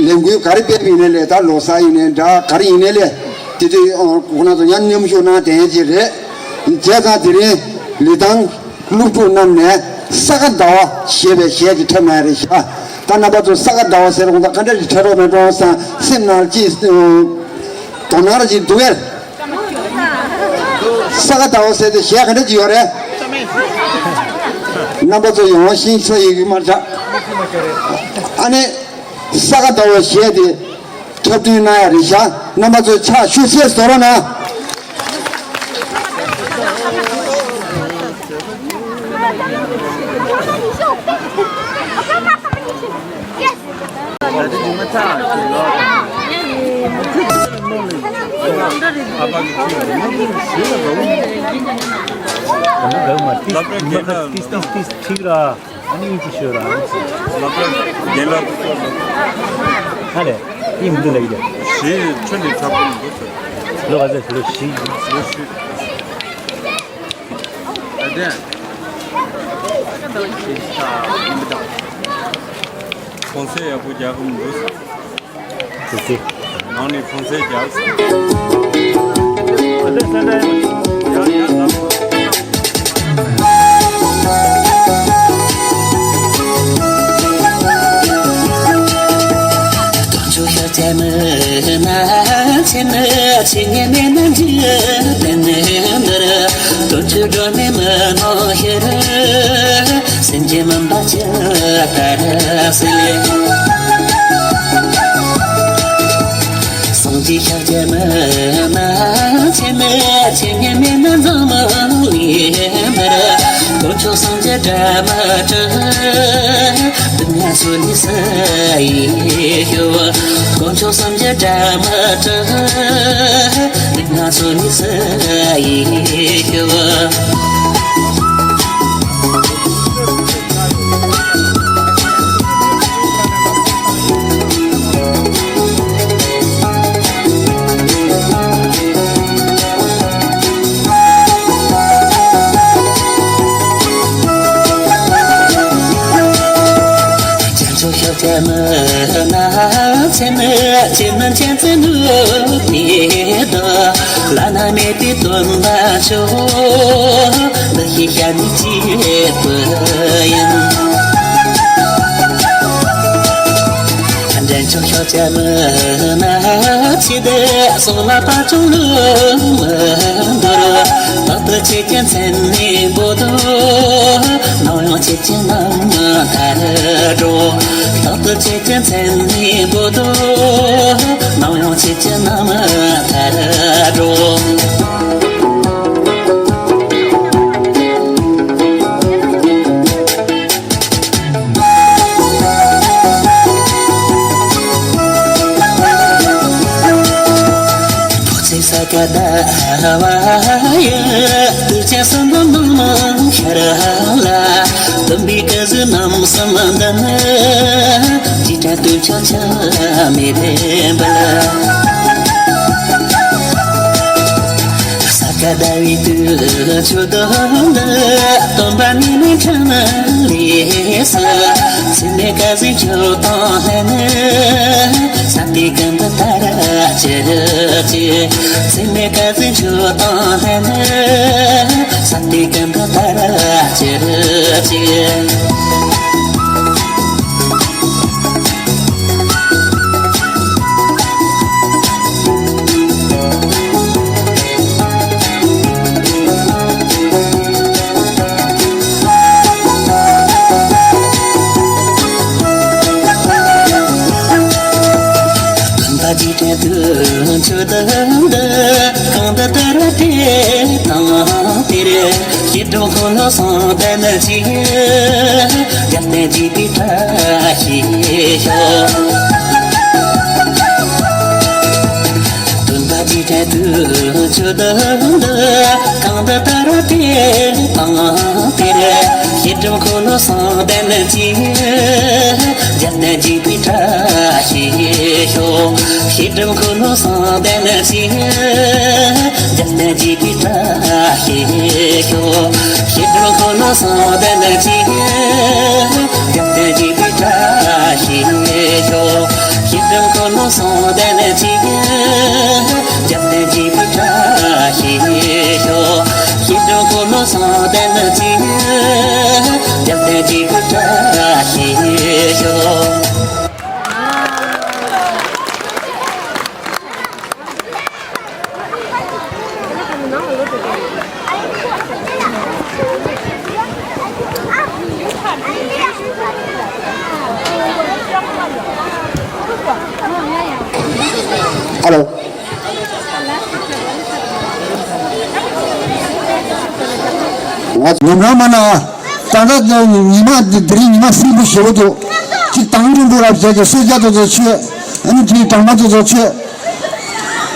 ལས་འགུལ་ག་རེ་སྤེལ་བ་ཡིན་ནའི་ལས། ད་ལོ་གསར་ཡིན་ནའི་འདྲ། ག་རེ་ཡིན་ནའི་ལས། དེ་དུས་ཁོང་རྣམ་ཚོ་ཡང་མཉམ་ཞུགས་གནང་དེ་ཅིག་རེད། བྱས་ཙང་དེ་རིང་ལི་ཐང་སློབ་ཕྲུག་རྣམས་ནས་ས་ག་ཟླ་བ་ཞེས་པའི་གཞས་ཅིག་འཁྲབ་གནང་ཡ་རེད་ཤག་ད་རྣམ་པ་ཚོ་ས་ག་ཟླ་བ་ཟེར་འོང་ད་ག་འདྲ་ཞིག་འཁྲབ་རོགས་མེད་འགྲོ་བསམ་སེམས་ནང་ཅིག་དོ་སྣང་ར་ཅིག་འདུག་གས། ས་ག་ཟླ་བ་ཟེར་ཏེ་གཞས་ག་འདྲ་ཅིག་ཡོད་རེད། རྣམ་པ་ཚོ་ཡོང་བ་ཤེས་ཚོད་ཡོད་ཀྱི་མ་རེད་ཤག་ཨ་ནི་ས་ག་ཟླ་བ་གཞས་དེ་འཁྲབ་སྟོན་གནང་ཡ་རེད་ཤག་རྣམ་པ་ཚོ་ཕྱག་ཤུགས་ཆེ་བཟོ་རོགས་གནང་། ཨ་ནི་ཅི་ཤོད་ར། ལབ་ར་རྒན་ལགས་ཚོ། ཧ་ལས། ཡིན་མི་འདུག་ལབ་ཡིན། བཞི་ཁྲི་ནས་འཁྲབ་ཀྱི་མི་འདུག་ཟེར། ལོ་ག་ཚོད། ལོ་བཞི། ལོ་བཞི། ཨ་དེ། གོང་ཚད་ཡག་པོ་རྒྱག་གི་མི་འདུག་ཟེར། ནང་ནས་ཁོང་ཚོས་རྒྱབ། སངས་རྒྱས་ཤཱཀྱ་མི་ན་ཚེ་མེད་ཚེ་ཉེ་མེད་ན་འཛམ་གླིང་འདིར། དཀོན་མཆོག་སངས་རྒྱས་དགྲ་མ་གྲོལ། སྡུག་བསྔལ་ཚོགས་ནི་སུ་ཡིས་སྐྱོབ། དཀོན་མཆོག་སངས་རྒྱས་དགྲ་མ་གྲོལ། སྡུག་བསྔལ་ཚོགས་ནི་སུ་ཡིས་སྐྱོབ། བླ་ན་མེད་པའི་སྟོན་པ་མཆོག །འདི་ཞིག་ཤ་ནི་གཅིག་པུ་ཡིན། འདྲེན་མཆོག་ཤཱཀྱ་མི་ན་ཚེ་འདི་སོགས་ལ་དཔལ་འབྱོར་ལུང་མི་འདོར། རྟག་ཏུ་ཆོས་ཀྱི་མཚན་ནི་འབོད་དོ། ནམ་ཡང་ཆོས་ཀྱི་རྣམ་ཐར་འགྲོ། རྟག་ཏུ་ཆོས་ཀྱི་མཚན་ནི་འབོད་དོ། ནམ་ཡང་ཆོས་ཀྱི་རྣམ་ཐར་འགྲོ། ཐོག་ཚེ་ས་ག་ཟླ་བ་ཡི། དུས་ཆེན་གསུམ་འབུམ་ནམ་ཤར་ལ། སྟོན་པའི་སྐུ་གཟུགས་རྣམ་གསུམ་འདི་ནི། རྗེས་དྲན་དུས་ཆོག་ཆ་མེད་པའི་འབུལ། ས་ག་ཟླ་བའི་དུས་མཆོད་འདི། སྟོན་པ་ཉིད་ནས་འཕྲིན་ལས་སུ། ཚེ་མེད་སྐལ་ཟིན་མཆོད་དང་ལྷན་ནི། ས་དེ་ཀུན་ཏུ་དར་ཅིག་ཅིག །ཚེ་མེད་སྐལ་ཟིན་མཆོད་དང་ལྷན་ནི། ས་དེ་ཀུན་ཏུ་དར་ཅིག་ཅིག་སྟོན་པ་རྗེས་དྲན་དུས་མཆོད་འདི། གང་དུ་དར་བ་དེ་དང་དེར། ཤེལ་སྒྲོམ་འཁོར་ལོ་གསུམ་ལྡན་གྱི། རྒྱལ་བསྟན་རྒྱས་པའི་བཀྲ་ཤིས་ཤོག །སྟོན་པ་རྗེས་དྲན་དུས་མཆོད་འདི། གང་དུ་དར་བ་དེ་དང་དེར། ཤེལ་སྒྲོམ་འཁོར་ལོ་གསུམ་ལྡན་གྱི། རྒྱལ་བསྟན་རྒྱས་པའི་བཀྲ་ཤིས་ཤོག །ཤེལ་སྒྲོམ་འཁོར་ལོ་གསུམ་ལྡན་གྱི། རྒྱལ་བསྟན་རྒྱས་པའི་བཀྲ་ཤིས་ཤོག །ཤེལ་སྒྲོམ་འཁོར་ལོ་གསུམ་ལྡན་གྱི། རྒྱལ་བསྟན་རྒྱས་པའི་བཀྲ་ཤིས་ སོང་དན་ཅིག་རྒྱབ་དན་ཅིག་བཀྲ་ཤིས་ཤོག་ཤིས་སྒྲོན་འཁོར་ལོ་སོང་དན་ཅིག་རྒྱབ་དན་ཅིག་བཀྲ་ཤིས་ཤོག་ཧ་ལོ། ང་ཉམས་རང་མ་ན། ད་ལྟ་ཉི་མ་འདི་དེ་རིང་ཉི་མ་སྲིན་པོ་ཞེ་པོ་འདུག་གཅིག་དང་འབྲུ་འབུ་རབ་བྱས་ཀྱི་གསོལ་ཇ་དེ་ཚོ་མཆོད། ཨ་ནི་དེའི་དྭངས་མ་དེ་ཚོ་མཆོད།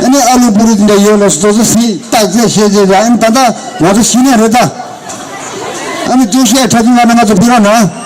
ཨ་ནི་ཨ་ལུ་བུ་རུ་དེ་འདྲ་ཡོད་ལ་སོ་སོ་སྲིད་སྟག་རྫས་བཤད་རྗེས་ཨ་ནི་ད་ལྟ་ང་ཚོ་ཤི་ནས་རེད་ད། ཨ་ནི་སྐྱོ་ཤས་ཁྲ་ཆུང་བ་ན་ང་ཚོ་ཕུལ་རོགས་གནང་།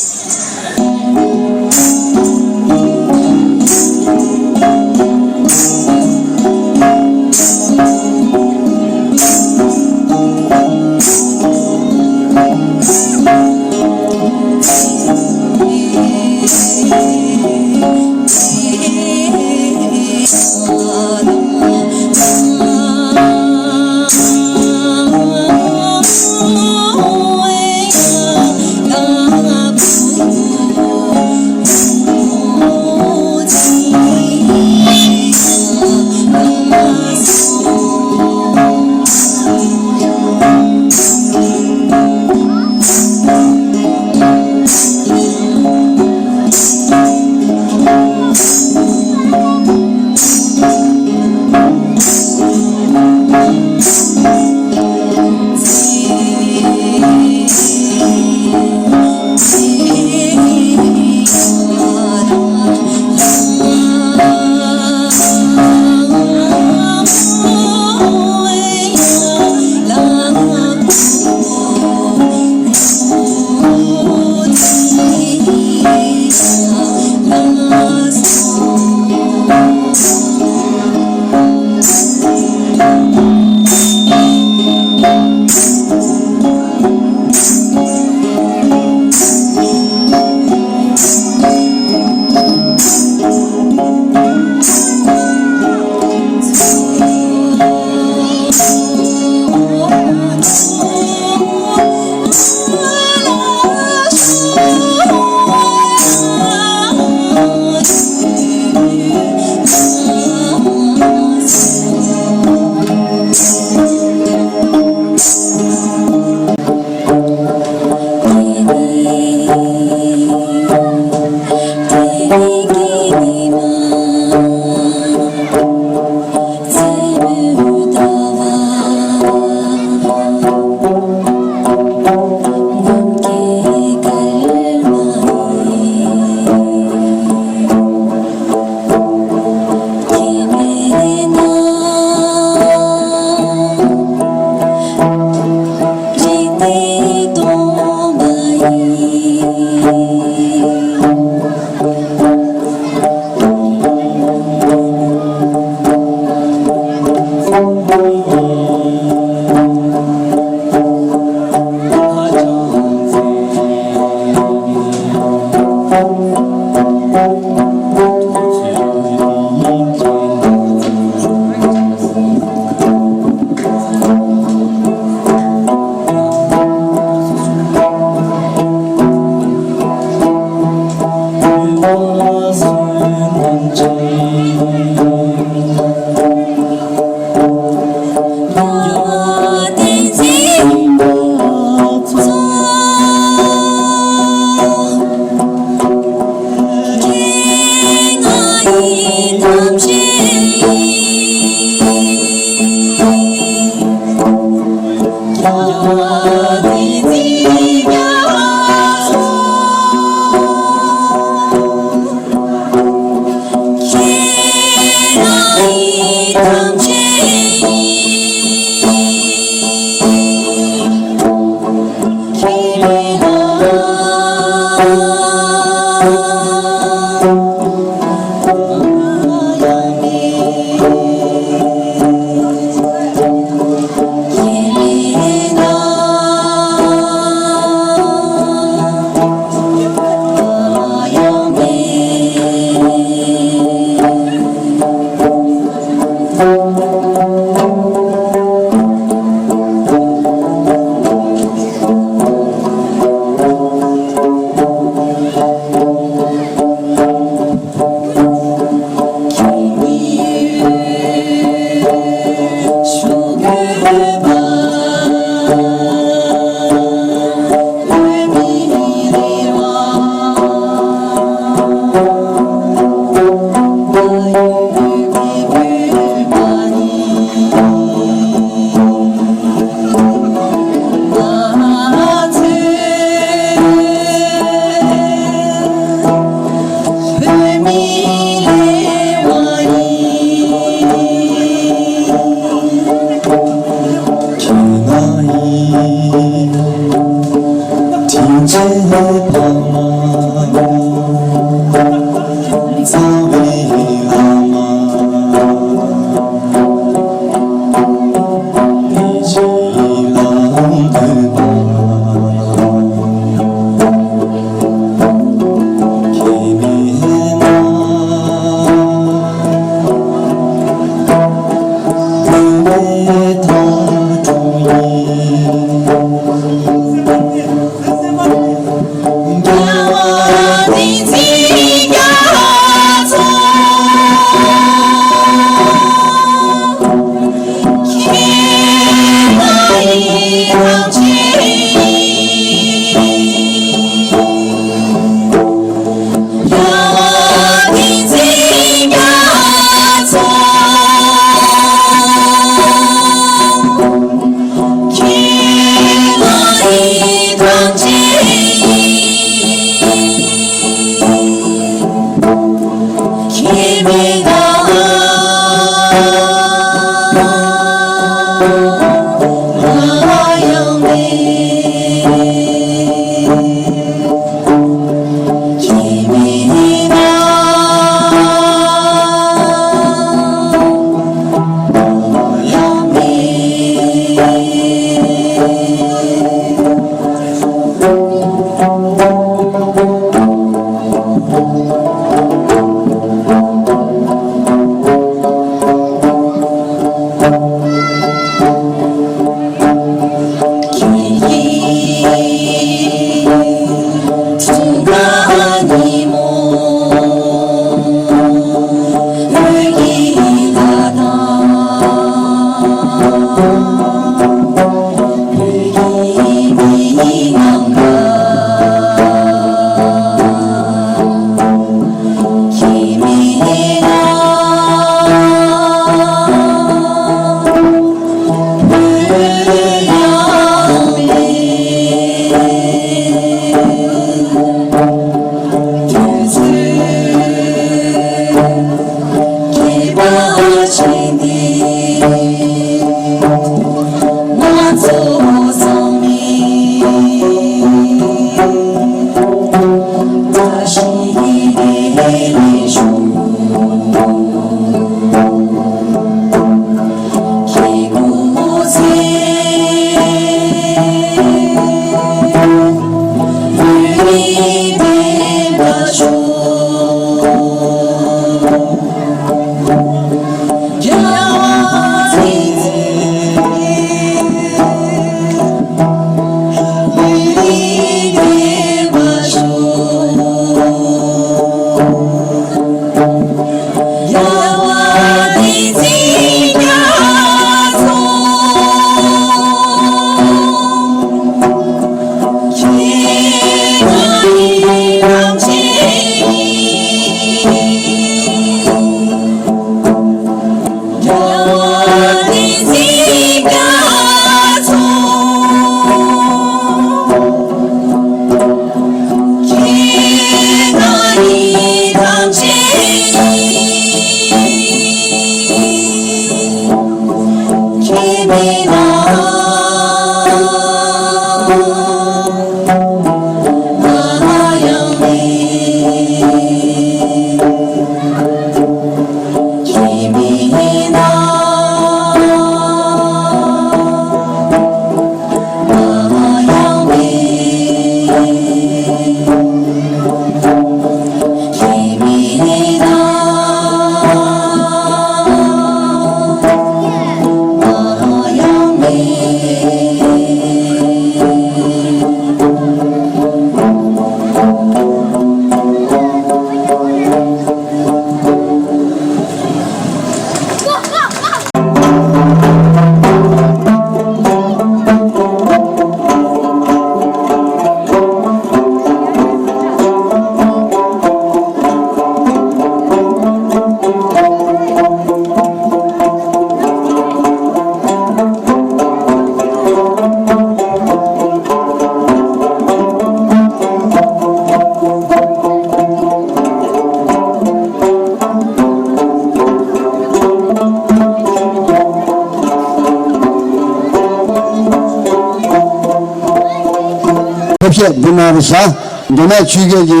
བཤད་འབུལ་གནང་རེ་བྱ། མདོ་སྨད་ཆོས་བརྒྱུད་ཀྱི་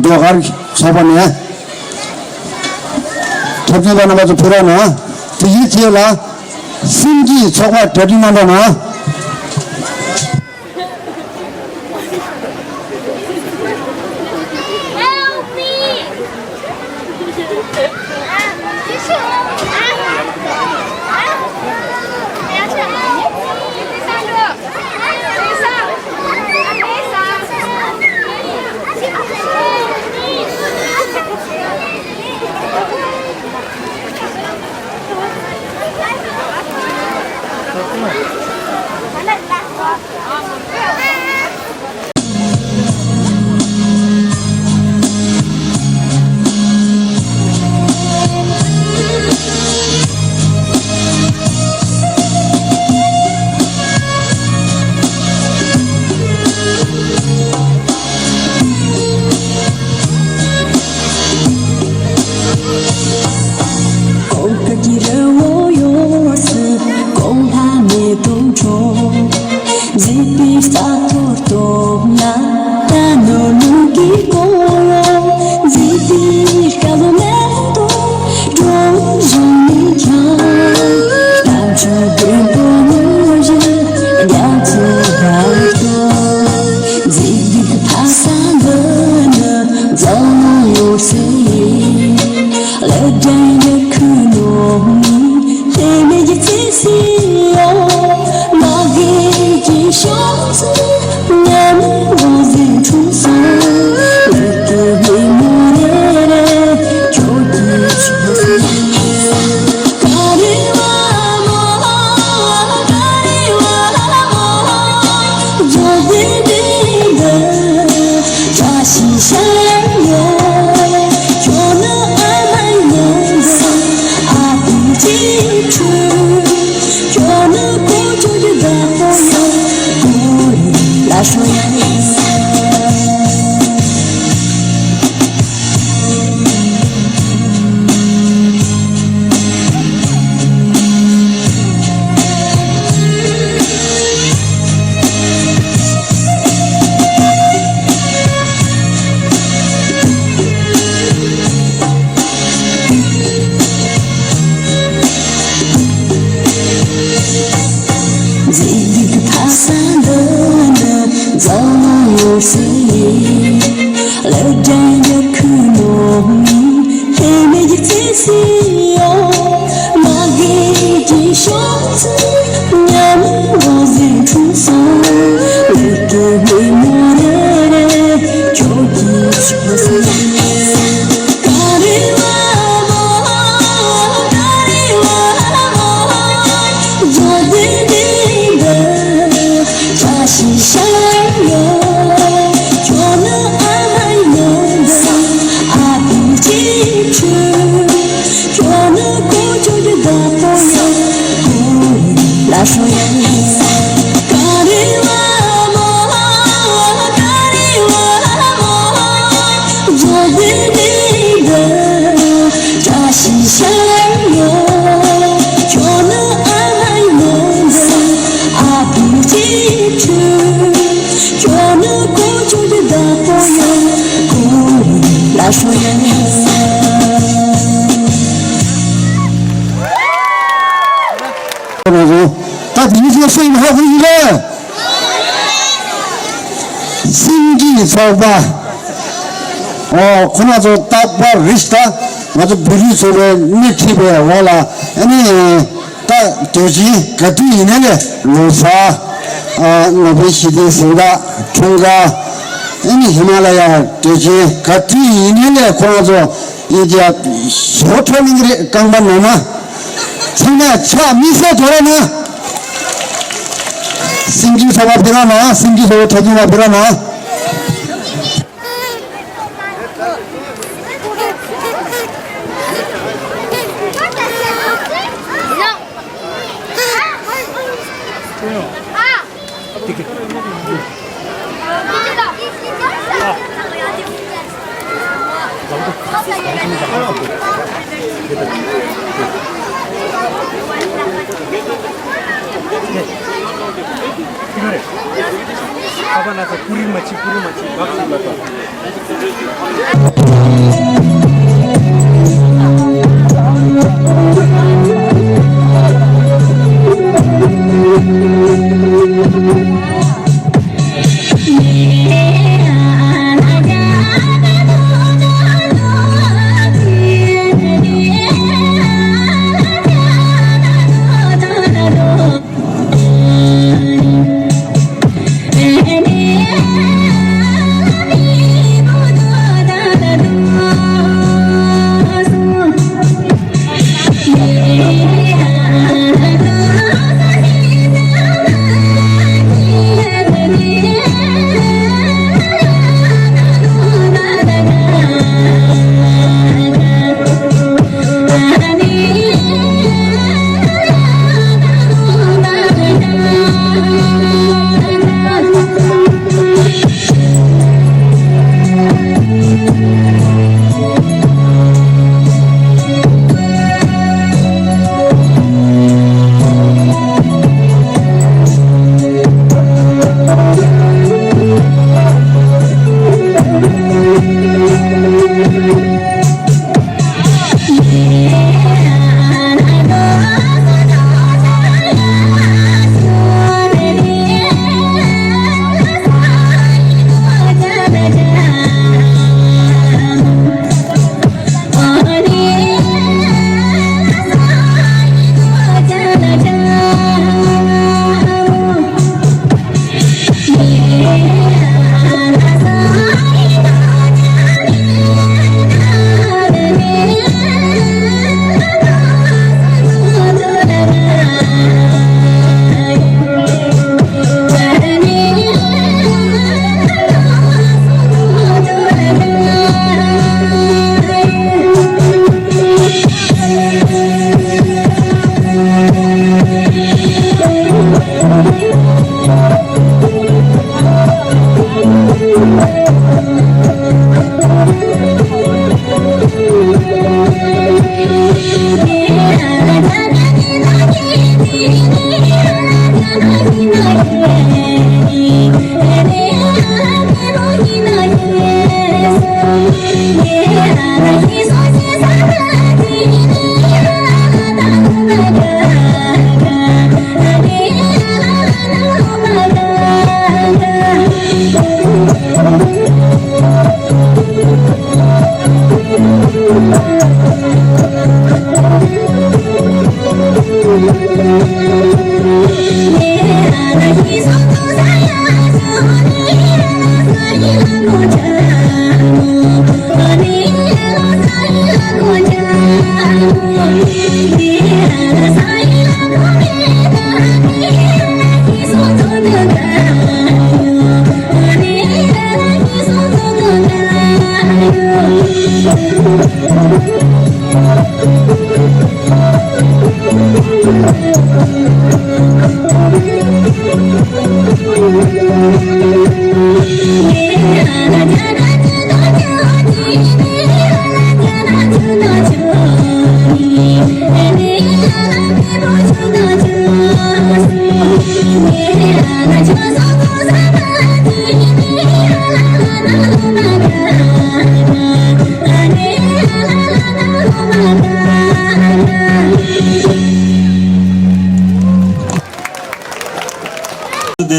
ཟློས་གར་ཚོགས་པ་ནས་འཁྲབ་སྟོན་པ་རྣམ་པ་ཚོ་ཕེབས་རོགས་གནང་། དེ་ཡི་རྗེས་ལ་སེམས་སྐྱིད་ཚོགས་པ་གྲ་སྒྲིག་གནང་རོགས་གནང་། ད་དེ་ཚོ་སེམས་ཧ་གོ་ཡིན་ལ། སེམས་སྐྱིད་ཚོགས་པ། ཨོ་ཁོ་ན་ཚོ་རྟག་པར་རེ་ཞིག་ད་ང་ཚོ་བོད་རིགས་ཚོ་བའི་སྣེ་ཁྲིད་པའི་འོག་ལ་ཨ་ནི་ད་དུས་ཆེན་ག་དུས་ཡིན་ནའི་ལོ་གསར། ཨ་ནོ་བེལ་ཞི་བདེའི་གཟེངས་རྟགས་འཁྲུངས་སྐར། ཨ་ནི་ཧི་མ་ལ་ཡ་དུས་ཆེན་ག་དུས་ཡིན་ནའི་ལས་ཁོ་རང་ཚོ་ཨིན་ཇི་ཡ་བཟོ་འཕྲོ་གླེང་གི་རེད། རྐང་པ་ནོར་ན་ཚང་མས་ཕྱག་དམིགས་བསལ་རྒྱག་རོགས་གནང་། སེམས་སྐྱིད་ཚོགས་པ་ཕེབས་རོགས་གནང་། སེམས་སྐྱིད་ཚོགས་པའི་འཁྲབ་སྟོན་པ་ཕེབས་རོགས་གནང་། ཨ་ཕ་ན་ཚ་ཀུ་རི་མ་ཆི་ཀུ་རི་མ་ཆི་བག་ཞིག་ལ་ད།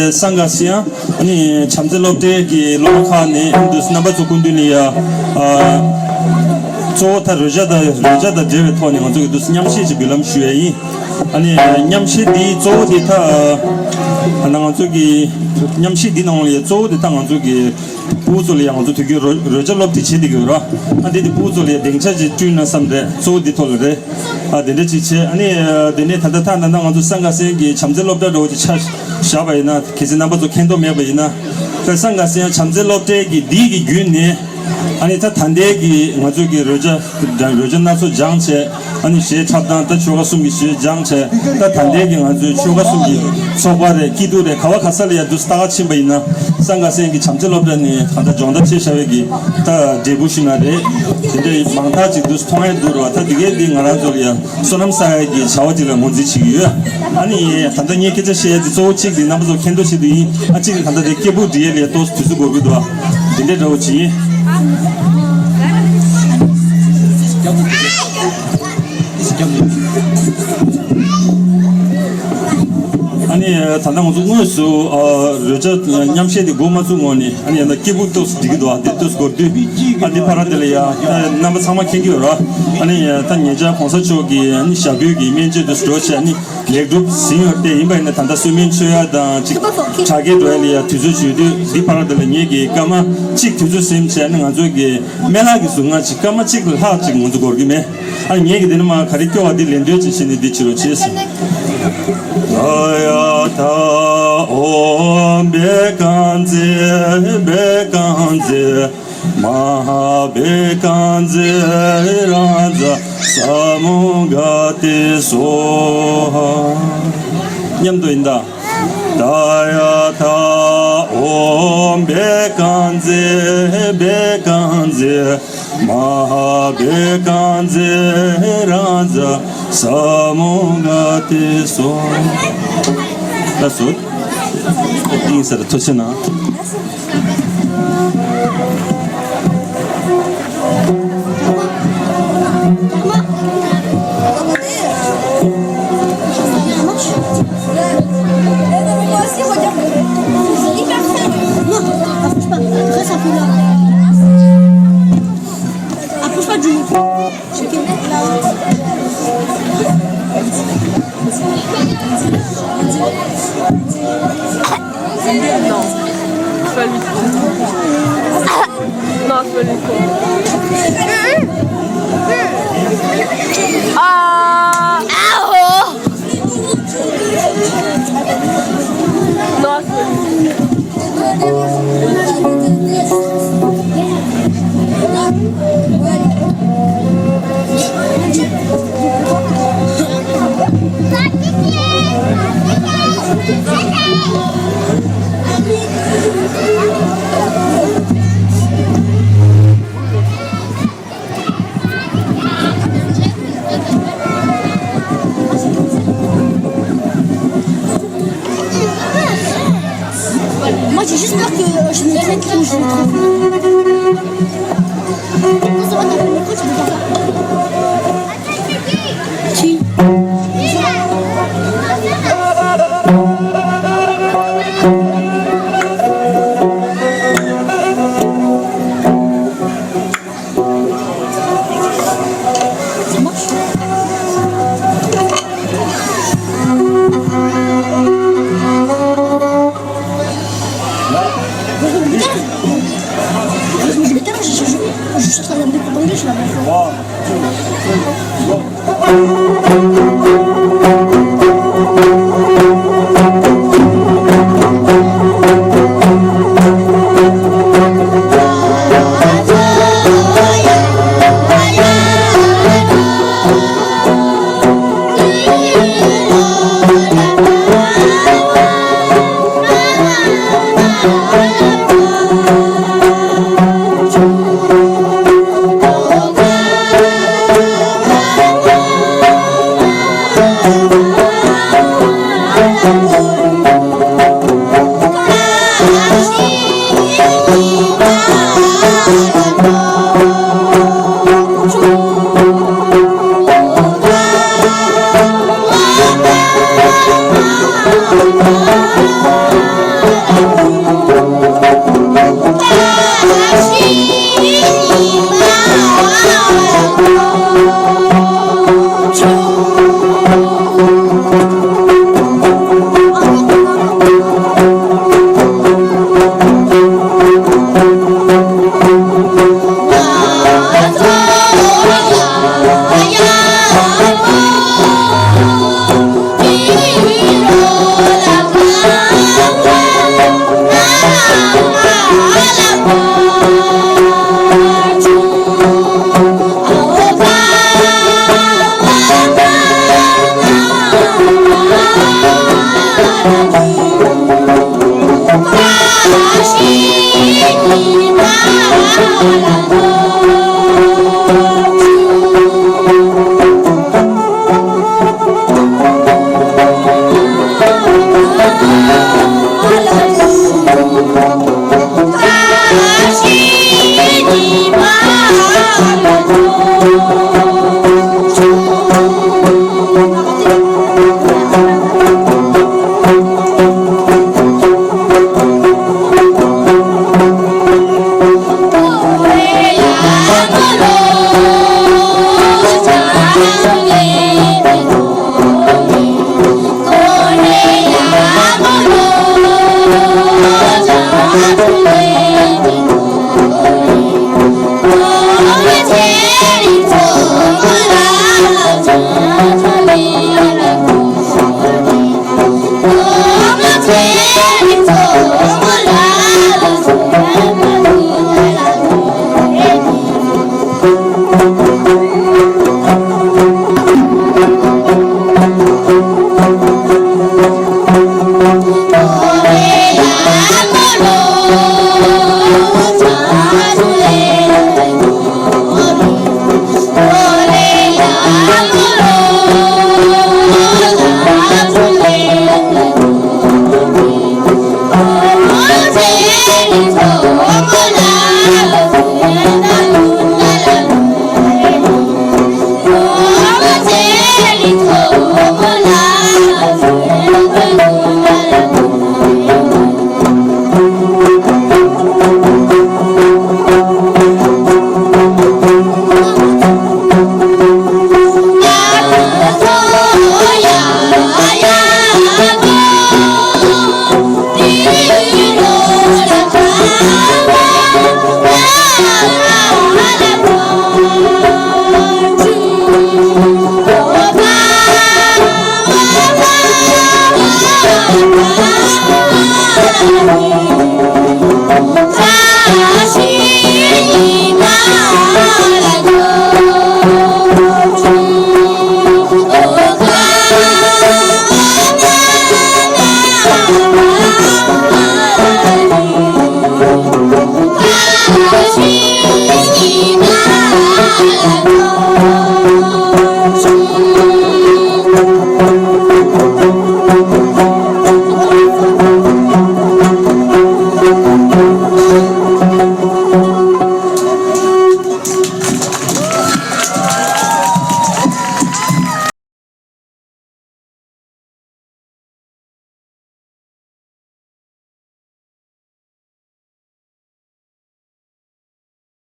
དེ་སངྒ་སི་ཡང་ཨ་ནི་བྱམས་བརྩེ་སློབ་གྲྭའི་གི་སློབ་མ་ཁག་ནས་འདུག་རྣམ་པ་ཚོ་སྐུ་མདུན་ལ་ཡ། ཨ། གཙོ་བོ་ད་རོལ་ཆ་དང་རོལ་ཆ་དང་འབྲེལ་བའི་ཐོག་ནས་ང་ཚོ་གི་འདུག་མཉམ་བཤད་ཅིག་འབུལ་ལམ་ཞུ་ཡ་ཡིན། ཨ་ནི་མཉམ་བཤད་འདི་གཙོ་བོ་དེ་ད་ཨ་ནི་ང་ཚོ་གི་མཉམ་བཤད་འདི་ནང་ལ་ཡ་གཙོ་བོ་དེ་ད་ང་ཚོ་གི་ཕྲུ་གུ་ཚོ་ལ་ཡང་ང་ཚོ་དུས་རྒྱུན་རོལ་རོལ་ཆ་སློབ་ཁྲིད་བྱེད་བསྡད་ཀྱི་ཡོད་ར། ཨ་འདི་དེ་ཕྲུ་གུ་ཚོ་ལ་ཡང་སྡིངས་ཆ་ཅིག་བསྐྲུན་ན་བསམ་རེད། གཙོ་བོ་འདི་ཐོག་ལ་རེད། ཨ་དེ་འདྲ་ཅིག་བྱས། ཨ་ནི་དེ་ནས་ད་ལྟ་ཐ་ན་ད་ང་ཚོ་སངྒ་སེང་གི་བྱམས་བརྩེ་སློབ་གྲྭ་འདྲ་བོ་ཅིག་ཆ་བཞག་པ་ཡིན་ན། གལ་སྲིད་རྣམ་པ་ཚོ་མཁྱེན་རྟོགས་མེད་པ་ཡིན་ན། ད་སངྒ་སེང་བྱམས་བརྩེ་སློབ་གྲྭའི་གི་འདི་གི་བརྒྱུད་ནས། ཨ་ནི་ད་ད་ལྟའི་གི་ང་ཚོ་གི་རོལ་ཆ་རོལ་ཆ་སྣ་ཚོགས་སྦྱངས་བྱས། ཨ་ནི་གཞས་འཁྲབ་སྟངས་ད་ཆོལ་ཁ་གསུམ་གྱི་གཞས་སྦྱངས་བྱས། ད་ད་ལྟའི་གི་ང་ཚོའི་ཆོལ་ཁ་གསུམ་གྱི་ཚོགས་པ་རེད། སྐྱིད་སྡུག་རེད། ག་བ་ག་ས་ལ་ཡ་འདུག་སེ་ལྟ་ག་ཕྱིན་པ་ཡིན་ན། སངྒ་སེང་གི་བྱམས་བརྩེ་སློབ་གྲྭ་ནས་ད་ལྟ་སྦྱོང་བརྡར་བྱས་བཞག་པའི་གི་ད་འབྲས་བུ་ཞིག་ན་རེད། དེ་འདྲའི་མང་དག་ཅིག་འདུག་སེ་མཐོང་ཡ་འདུག་ར། ད་དེ་གའི་དེ་ང་རང་ཚོ་ལ་ཡ་བསོད་ནམས་བསགས་ཡ་གི་བྱ་བ་ཅིག་ལ་ངོས་འཛིན་བྱེད་ཀྱི་ཡོད། ཨ་ནི་ད་ལྟ་ངས་སྐད་ཆ་བཤད་ཡ་དེ་གཙོ་བོ་གཅིག་དེ་རྣམ་པ་ཚོ་མཁྱེན་རྟོགས་ཆེད་དུ་ཡིན། ཨ་གཅིག་ད་ལྟ་དེ་སྐད་སྦུག་འབྲི་ཡ་ལ་ཡ་ཏོག་ཙམ་དུས་ཚོད་འགོར་གི་འདུག་ཨ། དེ་འདྲའི་འདྲ་བོ་ཅིག་ཡིན། ཨ་ནི་ད་ལྟ་ང་ཚོ་དངོས་སུ་ཨ་རོལ་ཆ་མཉམ་བཞེས་དེ་འགོ་མ་བཙུགས་སྔོན་ནས། ཨ་ནི་ཡང་ན་སྐད་སྦུག་ཏོག་ཙམ་འབྲི་གི་འདུག་ཨ། དེ་ཏོག་ཙམ་འགོར་དུས། ཨ་འདི་བར་དེ་ལ་ཡ་ད་རྣམ་པ་ཚང་མ་མཁྱེན་གྱི་ཡོད་ར། ཨ་ནི་ད་ཉེ་ཆར་གོང་ས་མཆོག་གིས་ཨ་ནི་ཞབས་པུས་ཀྱི་སྨན་བཅོས་དེ་འགྲོ་བྱས། ཨ་ནི་ལེགས་གྲུབ་ཟིན་ཡོད་དེ། ཡིན་པ་ཡིན་ན་ད་ལྟ་གསོལ་སྨན་མཆོད་ཡ་དང་ཅིག་དྲ་རྒྱའི་འགྲོ་ཡ་ལ་ཡ་དུས་ཚོད་བྱོས་དུས། འདི་བར་དེ་ལ་ངེད་ཀྱིས་སྐར་མ་གཅིག་དུས་ཚོད་ཟིན་བྱས། ཨ་ནི་ང་ཚོ་གི་སྨན་བླ་གི་ཟུར་ང་ཅིག་སྐར་མ་གཅིག་ལྷག་ཅིག་ང་ཚོ་འགོར་གི་མེད། ཨ་ངེད་ཀྱི་དེ་ནི་མ་ག་རེ་སྐྱོ་བ་འདི་ལེན་འདོད་ཅིག་བྱས་ནས་འདི་བྱེད་རོགས་བྱེད་ཟེར། ད་ཡ་ད་ཨོཾ་བྷྱཿ་ཀཱིཉྫེ་བྷྱཿ་ཀཱིཉྫེ་མ་ཧཱ་བྷྱཿ་ཀཱིཉྫེ་རཱ་ཛ་ས་མུདྒ་ཏེ་སྭཱ་ཧཱ། མཉམ་དུ་ཡིན་ད། ད་ཡ་ད་ཨོཾ་བྷྱཿ་ཀཱིཉྫེ་བྷྱཿ་ཀཱིཉྫེ་མ་ཧཱ་བྷྱཿ་ཀཱིཉྫེ་རཱ་ཛ་ས་མུདྒ་ཏེ་སྭཱ་ཧཱ། ད་སུ། ཏིང་ཟེར་ཐུགས་ཆེ་ན། Non, approche pas. Reste un peu là. Approche pas du micro. Non. Fais-lui. Non, fais-lui.